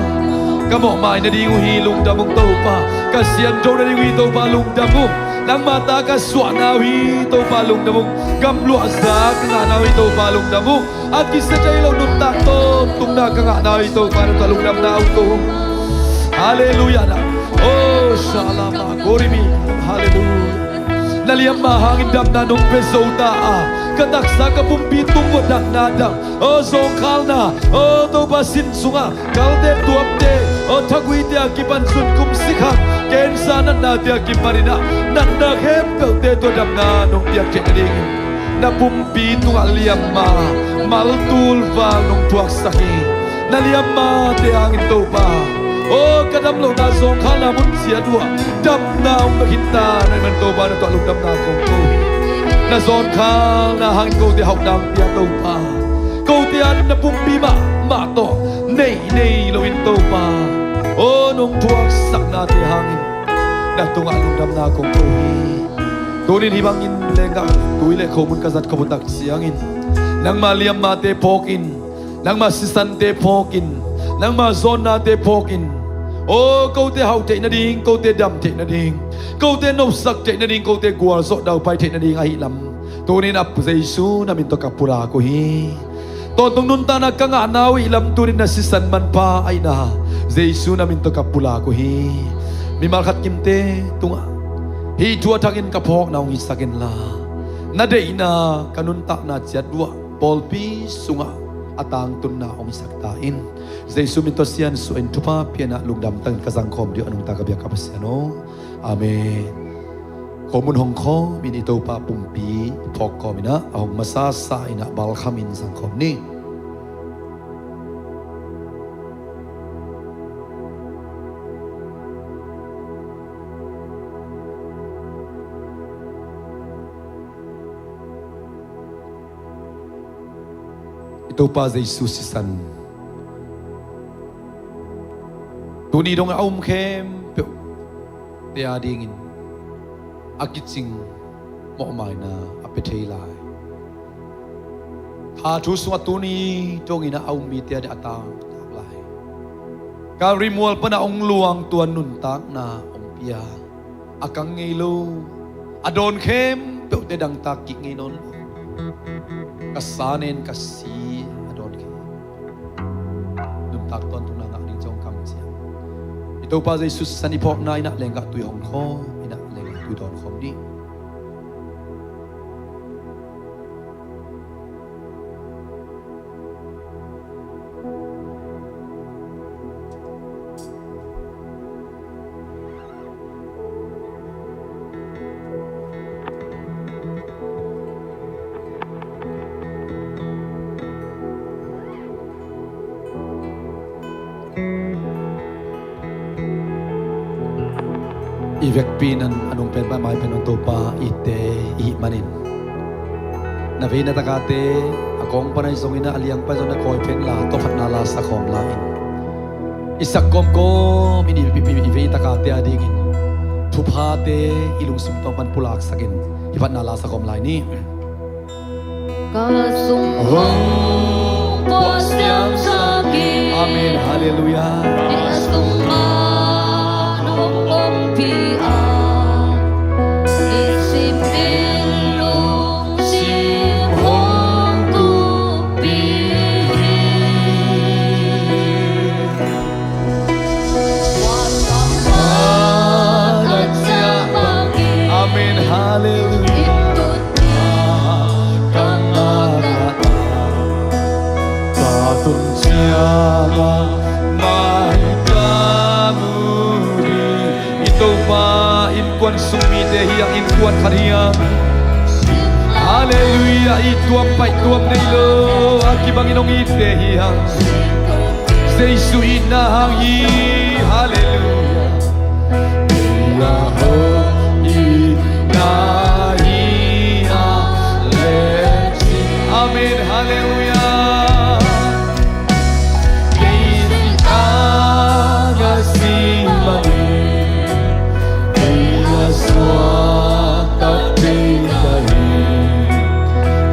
ka mawhmai nading uh hi, lungdam ung Topa. Ka siangtho nading uh hi Topa, lungdam ung. Nangma ta ka suahna uh hi Topa, lungdam ung. Gamluahza ka ngahna uh hi Topa, lungdam ung. A kisia thei lo nuntak tawntungna ka ngahna uh hi Topa, na tawh lungdamna hong ko. Halleluiah na. Oh shalama korimi. Halleluiah. Na liamma hangin damna nong pia zo ta a, ka taksa ka pumpi tung uah damna dang, aw zawngkhalna, aw Topa sin sungah kalte tuamte, aw thaguite a kipan zunkum sikhang, kensa natnate a kipanin ah natna khempeuhte tua damna nong piak theih nadingin na pumpi tungah liamma, mal tul val nong thuaksak hi. Na liammate hangin Topa, aw ka dam lohna zawngkhalna mun ciat uah damna hong pia khin ta na hih man Topa, na tawh lungdamna kong ko hi. Na zawnkhalna hangin kote hauhna hong pia Topa, kote a na pumpi mahmah tawh nei nei loin Topa, aw nong thuaksaknate hangin na tungah lungdamna kong ko hi. Tunin hih bangin lenggah tui le khomun ka zat khop uh tak ciangin, nangma liammate phawk in, nangma sisante phawk in, nangma zawnnate phawk in, aw kote hauh theih nading, kote dam theih nading, kote nosak theih nading, kote gualzawh daupai theih nading ahih lam, tunin a Jesu na min tawh ka pulak uh hi. Tawntung nuntakna ka ngahna uh ahih lam, tunin na sisan manpha ahihna Jesu na min tawh ka pulak uh hi. Mimal khat kimte tungah hih thu a thakin ka phawkna hong hisak inla, na deihna ka nuntakna ciat uah pawlpi sungah a tangtunna hong hisak ta in. Jesu min tawh siansuah in thupha pianah lungdam takin ka zangkhawm dih uh a nungta ka biak ka Pasian aw. Amen. Khomun hong khawm in i Topa pumpi i phawk khawm in ah a hong masasa in ah balkham in zangkhawm ni. I Topa Jesu sisan tuni dong a um khempeuh te adingin a kicing mawhmaina a pia thei lai. Kha thu sungah tuni dongin a um mite a ding a tangtak lai. Calvary mual panah hong luang tua nuntakna hong pia. A kang ngei lo, a dawn khempeuhte dangtak kik ngei nawn lo. Ka sa nen ka si a dawn khempeuh nuntak tawntungna ngah ding cih hong kamciam. I Topa Jesu sisan i phawkna in ah lenggah tui hong khawm in ah lenggah tui dawn khawm dih. Vekpi in a nung pen pai mai pen Topa itte i hih manin, na vei na takate a kong pan ahi zongin, a liang pan zongin a kawi pen la tawh phatna la sa khawm lai in, i sak kawmkawm in i, i, i, i vei takate a dingin thuphate i lungsung tawh pan pulaksakin i phatna la sa khawm lai ni. Ka sung hong puah siangsak in. Amen. Halleluiah. Ka sung man hong ompih a, i sim in lungsim hong tukpih hi. Amen. Halleluiah. I Topa innkuan sung mite hi hang, innkuan khat hi hang. Halleluiah. I tuam paih tuam nei lo a kibangin hong itte hi hang. Jesu itna hang hi. Halleluiah. Jesu itna hi. Amen. Halleluiah. Kei si a nga si mani. Kei a suakta kei ka hi.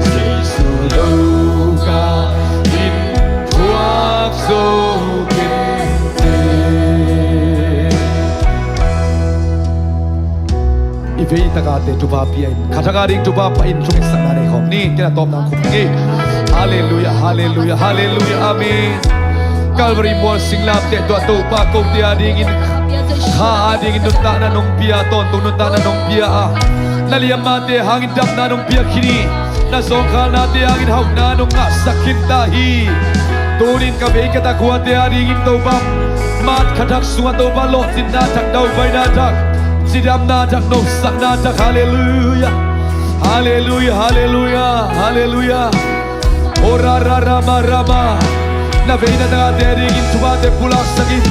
Jesu lo ka in thuak zo kei te. I vei takate thupha pia in, khathak a ding thupha pia in, thungetsak na nei khawm ni. Kei na tawpna khup ni. Halleluiah, halleluiah, halleluiah. Amen. Calvary mual singlamteh tawh Topa kote a dingin, kha a dingin nuntakna nong pia, tawntung nuntakna nong pia a, na liammate hangin damna nong piak khin hi. Na zawngkhalnate hangin hauhna nong ngahsak khin ta hi. Tunin ka vei ka takhuate a dingin Topa, March khathak sungah Topa lawhcinna thak, daupaina thak, cidamna thak, nopsakna thak. Halleluiah. Halleluiah, halleluiah, halleluiah. Ora ra ra ma ra ma. Na vei na takate a dingin thuphate pulaksak in.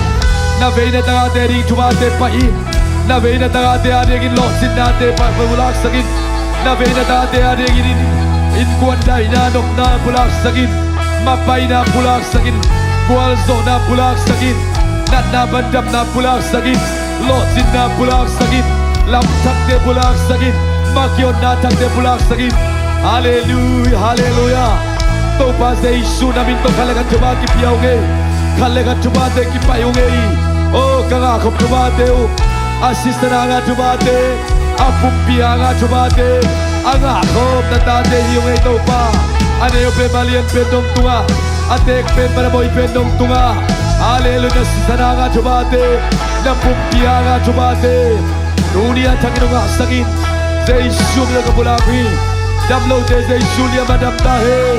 Na vei na takate a dingin thuphate pai in. Na vei na takate a dingin lawhcinnate pai pulaksak in. Na vei na takate a dingin in, innkuan daihna nopna pulaksak in. Mapaina pulaksak in. Gualzawhna pulaksak in. Natna bandamna pulaksak in. Lawhcinna pulaksak in. Lamthakte pulaksak in. Makiotna thakte pulaksak in. Halleluiah, halleluiah. Topa Jesu na min tawh khat le khat thupha kipia ung ei. Khat le khat thuphate kipai ung ei. O ka ngahkhop thuphate uh, a sisan a ngah thuphate, a pumpi a ngah thuphate, a ngahkhop na tate hi ung ei Topa. A neu pen malian pen nong tungah, a teek pen madabawi pen nong tungah. Halleluiah. Na sisan a ngah thuphate, na pumpi a ngah thuphate, tuni a thakin hong ngahsak in. Jesu min tawh ka pulak uh hi. Dam lote Jesu liam a dam ta hen.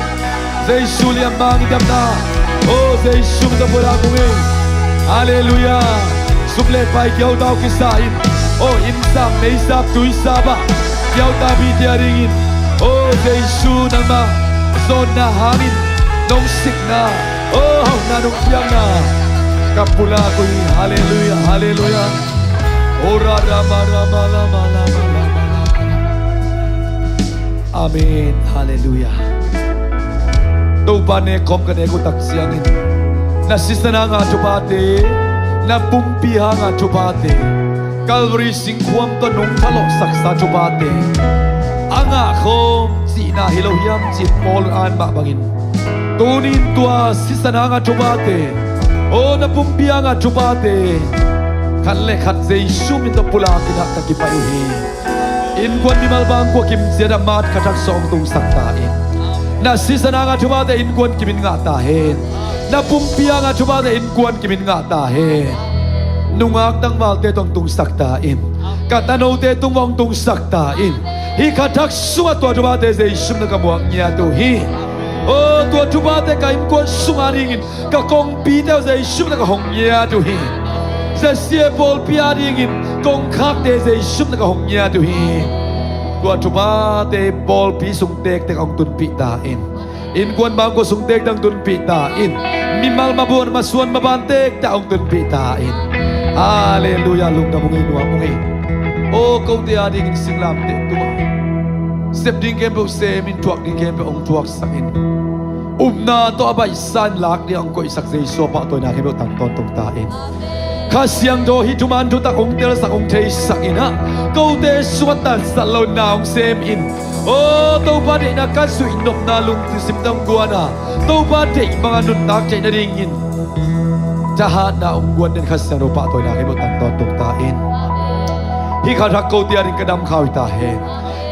Jesu liam mangin dam ta. O Jesu min tawh pulak uh hi. Halleluiah. Sum le pai kiau tau kisa in. O inn sap, mei sap, tui sap ah kiau ta mite a dingin, o Jesu nangmah zawnna hangin nong sikna, o hauhna nong piakna ka pulak uh hi. Halleluiah, halleluiah. Ora ra ma ra ma ra ma ra ma ra ma. Amen. Halleluiah. Topa nek khawm ka nek uh tak ciangin, na sisan a ngah thuphate, na pumpi a ngah thuphate, Calvary singkhuam tawh nungta lawhsaksa thuphate a ngah khawm cihna hi lo hiam ci-in Paul in a gen mah bangin, tunin tua sisan a ngah thuphate, o na pumpi a ngah thuphate, khat le khat Jesu min tawh pulakin ah ka kipai uh hi. Innkuan mimal bang kua kim ciat ah March khathak sung hong tungsak ta in. Na sisan a ngah thuphate innkuan kimin ngah ta hen. Na pumpi a ngah thuphate innkuan kimin ngah ta hen. Nungak tangvalte tawh hong tungsak ta in. Ka tanote tungah hong tungsak ta in. Hih khathak sungah tua thuphate Jesu min tawh ka muak ngiat uh hi. O tua thuphate ka innkuan sung a dingin, ka kongpite uh Jesu min tawh ka hong ngiat uh hi. Zasia pawlpi a dingin kongkhakte Jesu min tawh ka hong ngiat uh hi. Tua thuphate pawlpi sung tektek hong tunpih ta in. Innkuan bang kua sung tektek hong tunpih ta in. Mimal mabuan masuan maban tektek hong tunpih ta in. Halleluiah. Lungdam ung ei, nuam ung ei. Aw, kote a dingin singlamteh tungah sep ding khempeuh semin, thuak ding khempeuh hong thuaksakin, upna tawh a baihsa in lak dingah hong koihsak Jesu a pahtawina khempeuh tang tawntung ta in. Kha Siangtho hih thuman thutak hong telsak, hong theisak in ah, kote sungah tatsat lo na hong semin. Aw, Topa deihna ka zuih nopna lungsim tawh hong guan a, Topa deih banga nuntak theih nadingin thahatna hong guan den Kha Siangtho pahtawina khempeuh tang tawntung ta in. Hih kha thak kote a dingin ka dam kha uh hi ta hen.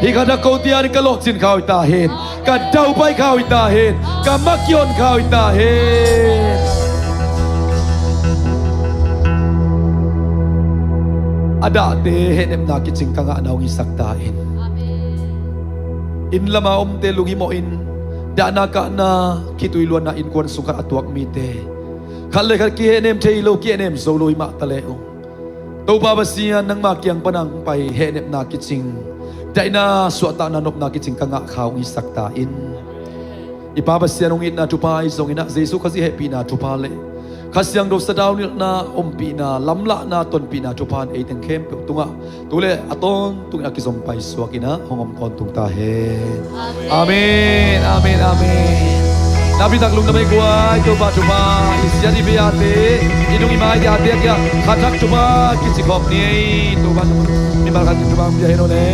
Hih kha thak kote a dingin ka lawhcin kha uh hi ta hen. Ka daupai kha uh hi ta hen. Ka ma kihon kha uh hi ta hen. A dahte hehnepna kicing ka ngahna hong hisak ta in. Inn lama omte lunghimawhin, dahna kahna, khitui luanna innkuan sung khat a tuak mite, khat le khat kihehnem thei lo, kihehnem zo lo hi mah ta le uh, Topa Pasian, nangma kiang pana hong pai hehnepna kicing, daihna suahtakna nopna kicing ka ngah kha hong hisak ta in. I Pa Pasian hong itna thupha ahi zongin ah, Jesu Khazih hehpihna thupha le Kha Siangtho sadau nilhna, ompihna, lamlahna, tonpihna thupha in ei teng khempeuh tungah tu le a tawntungin a kizom paisuak in ah hong om tawntung ta hen. Amen, amen, amen. Napi tak lungdam ei guai, Topa thupha i siat i biate, i nung i mai diate a kiang kha thak thupha kici khawm ni ei. Topa mimal khat in thupha hong pia hen aw le.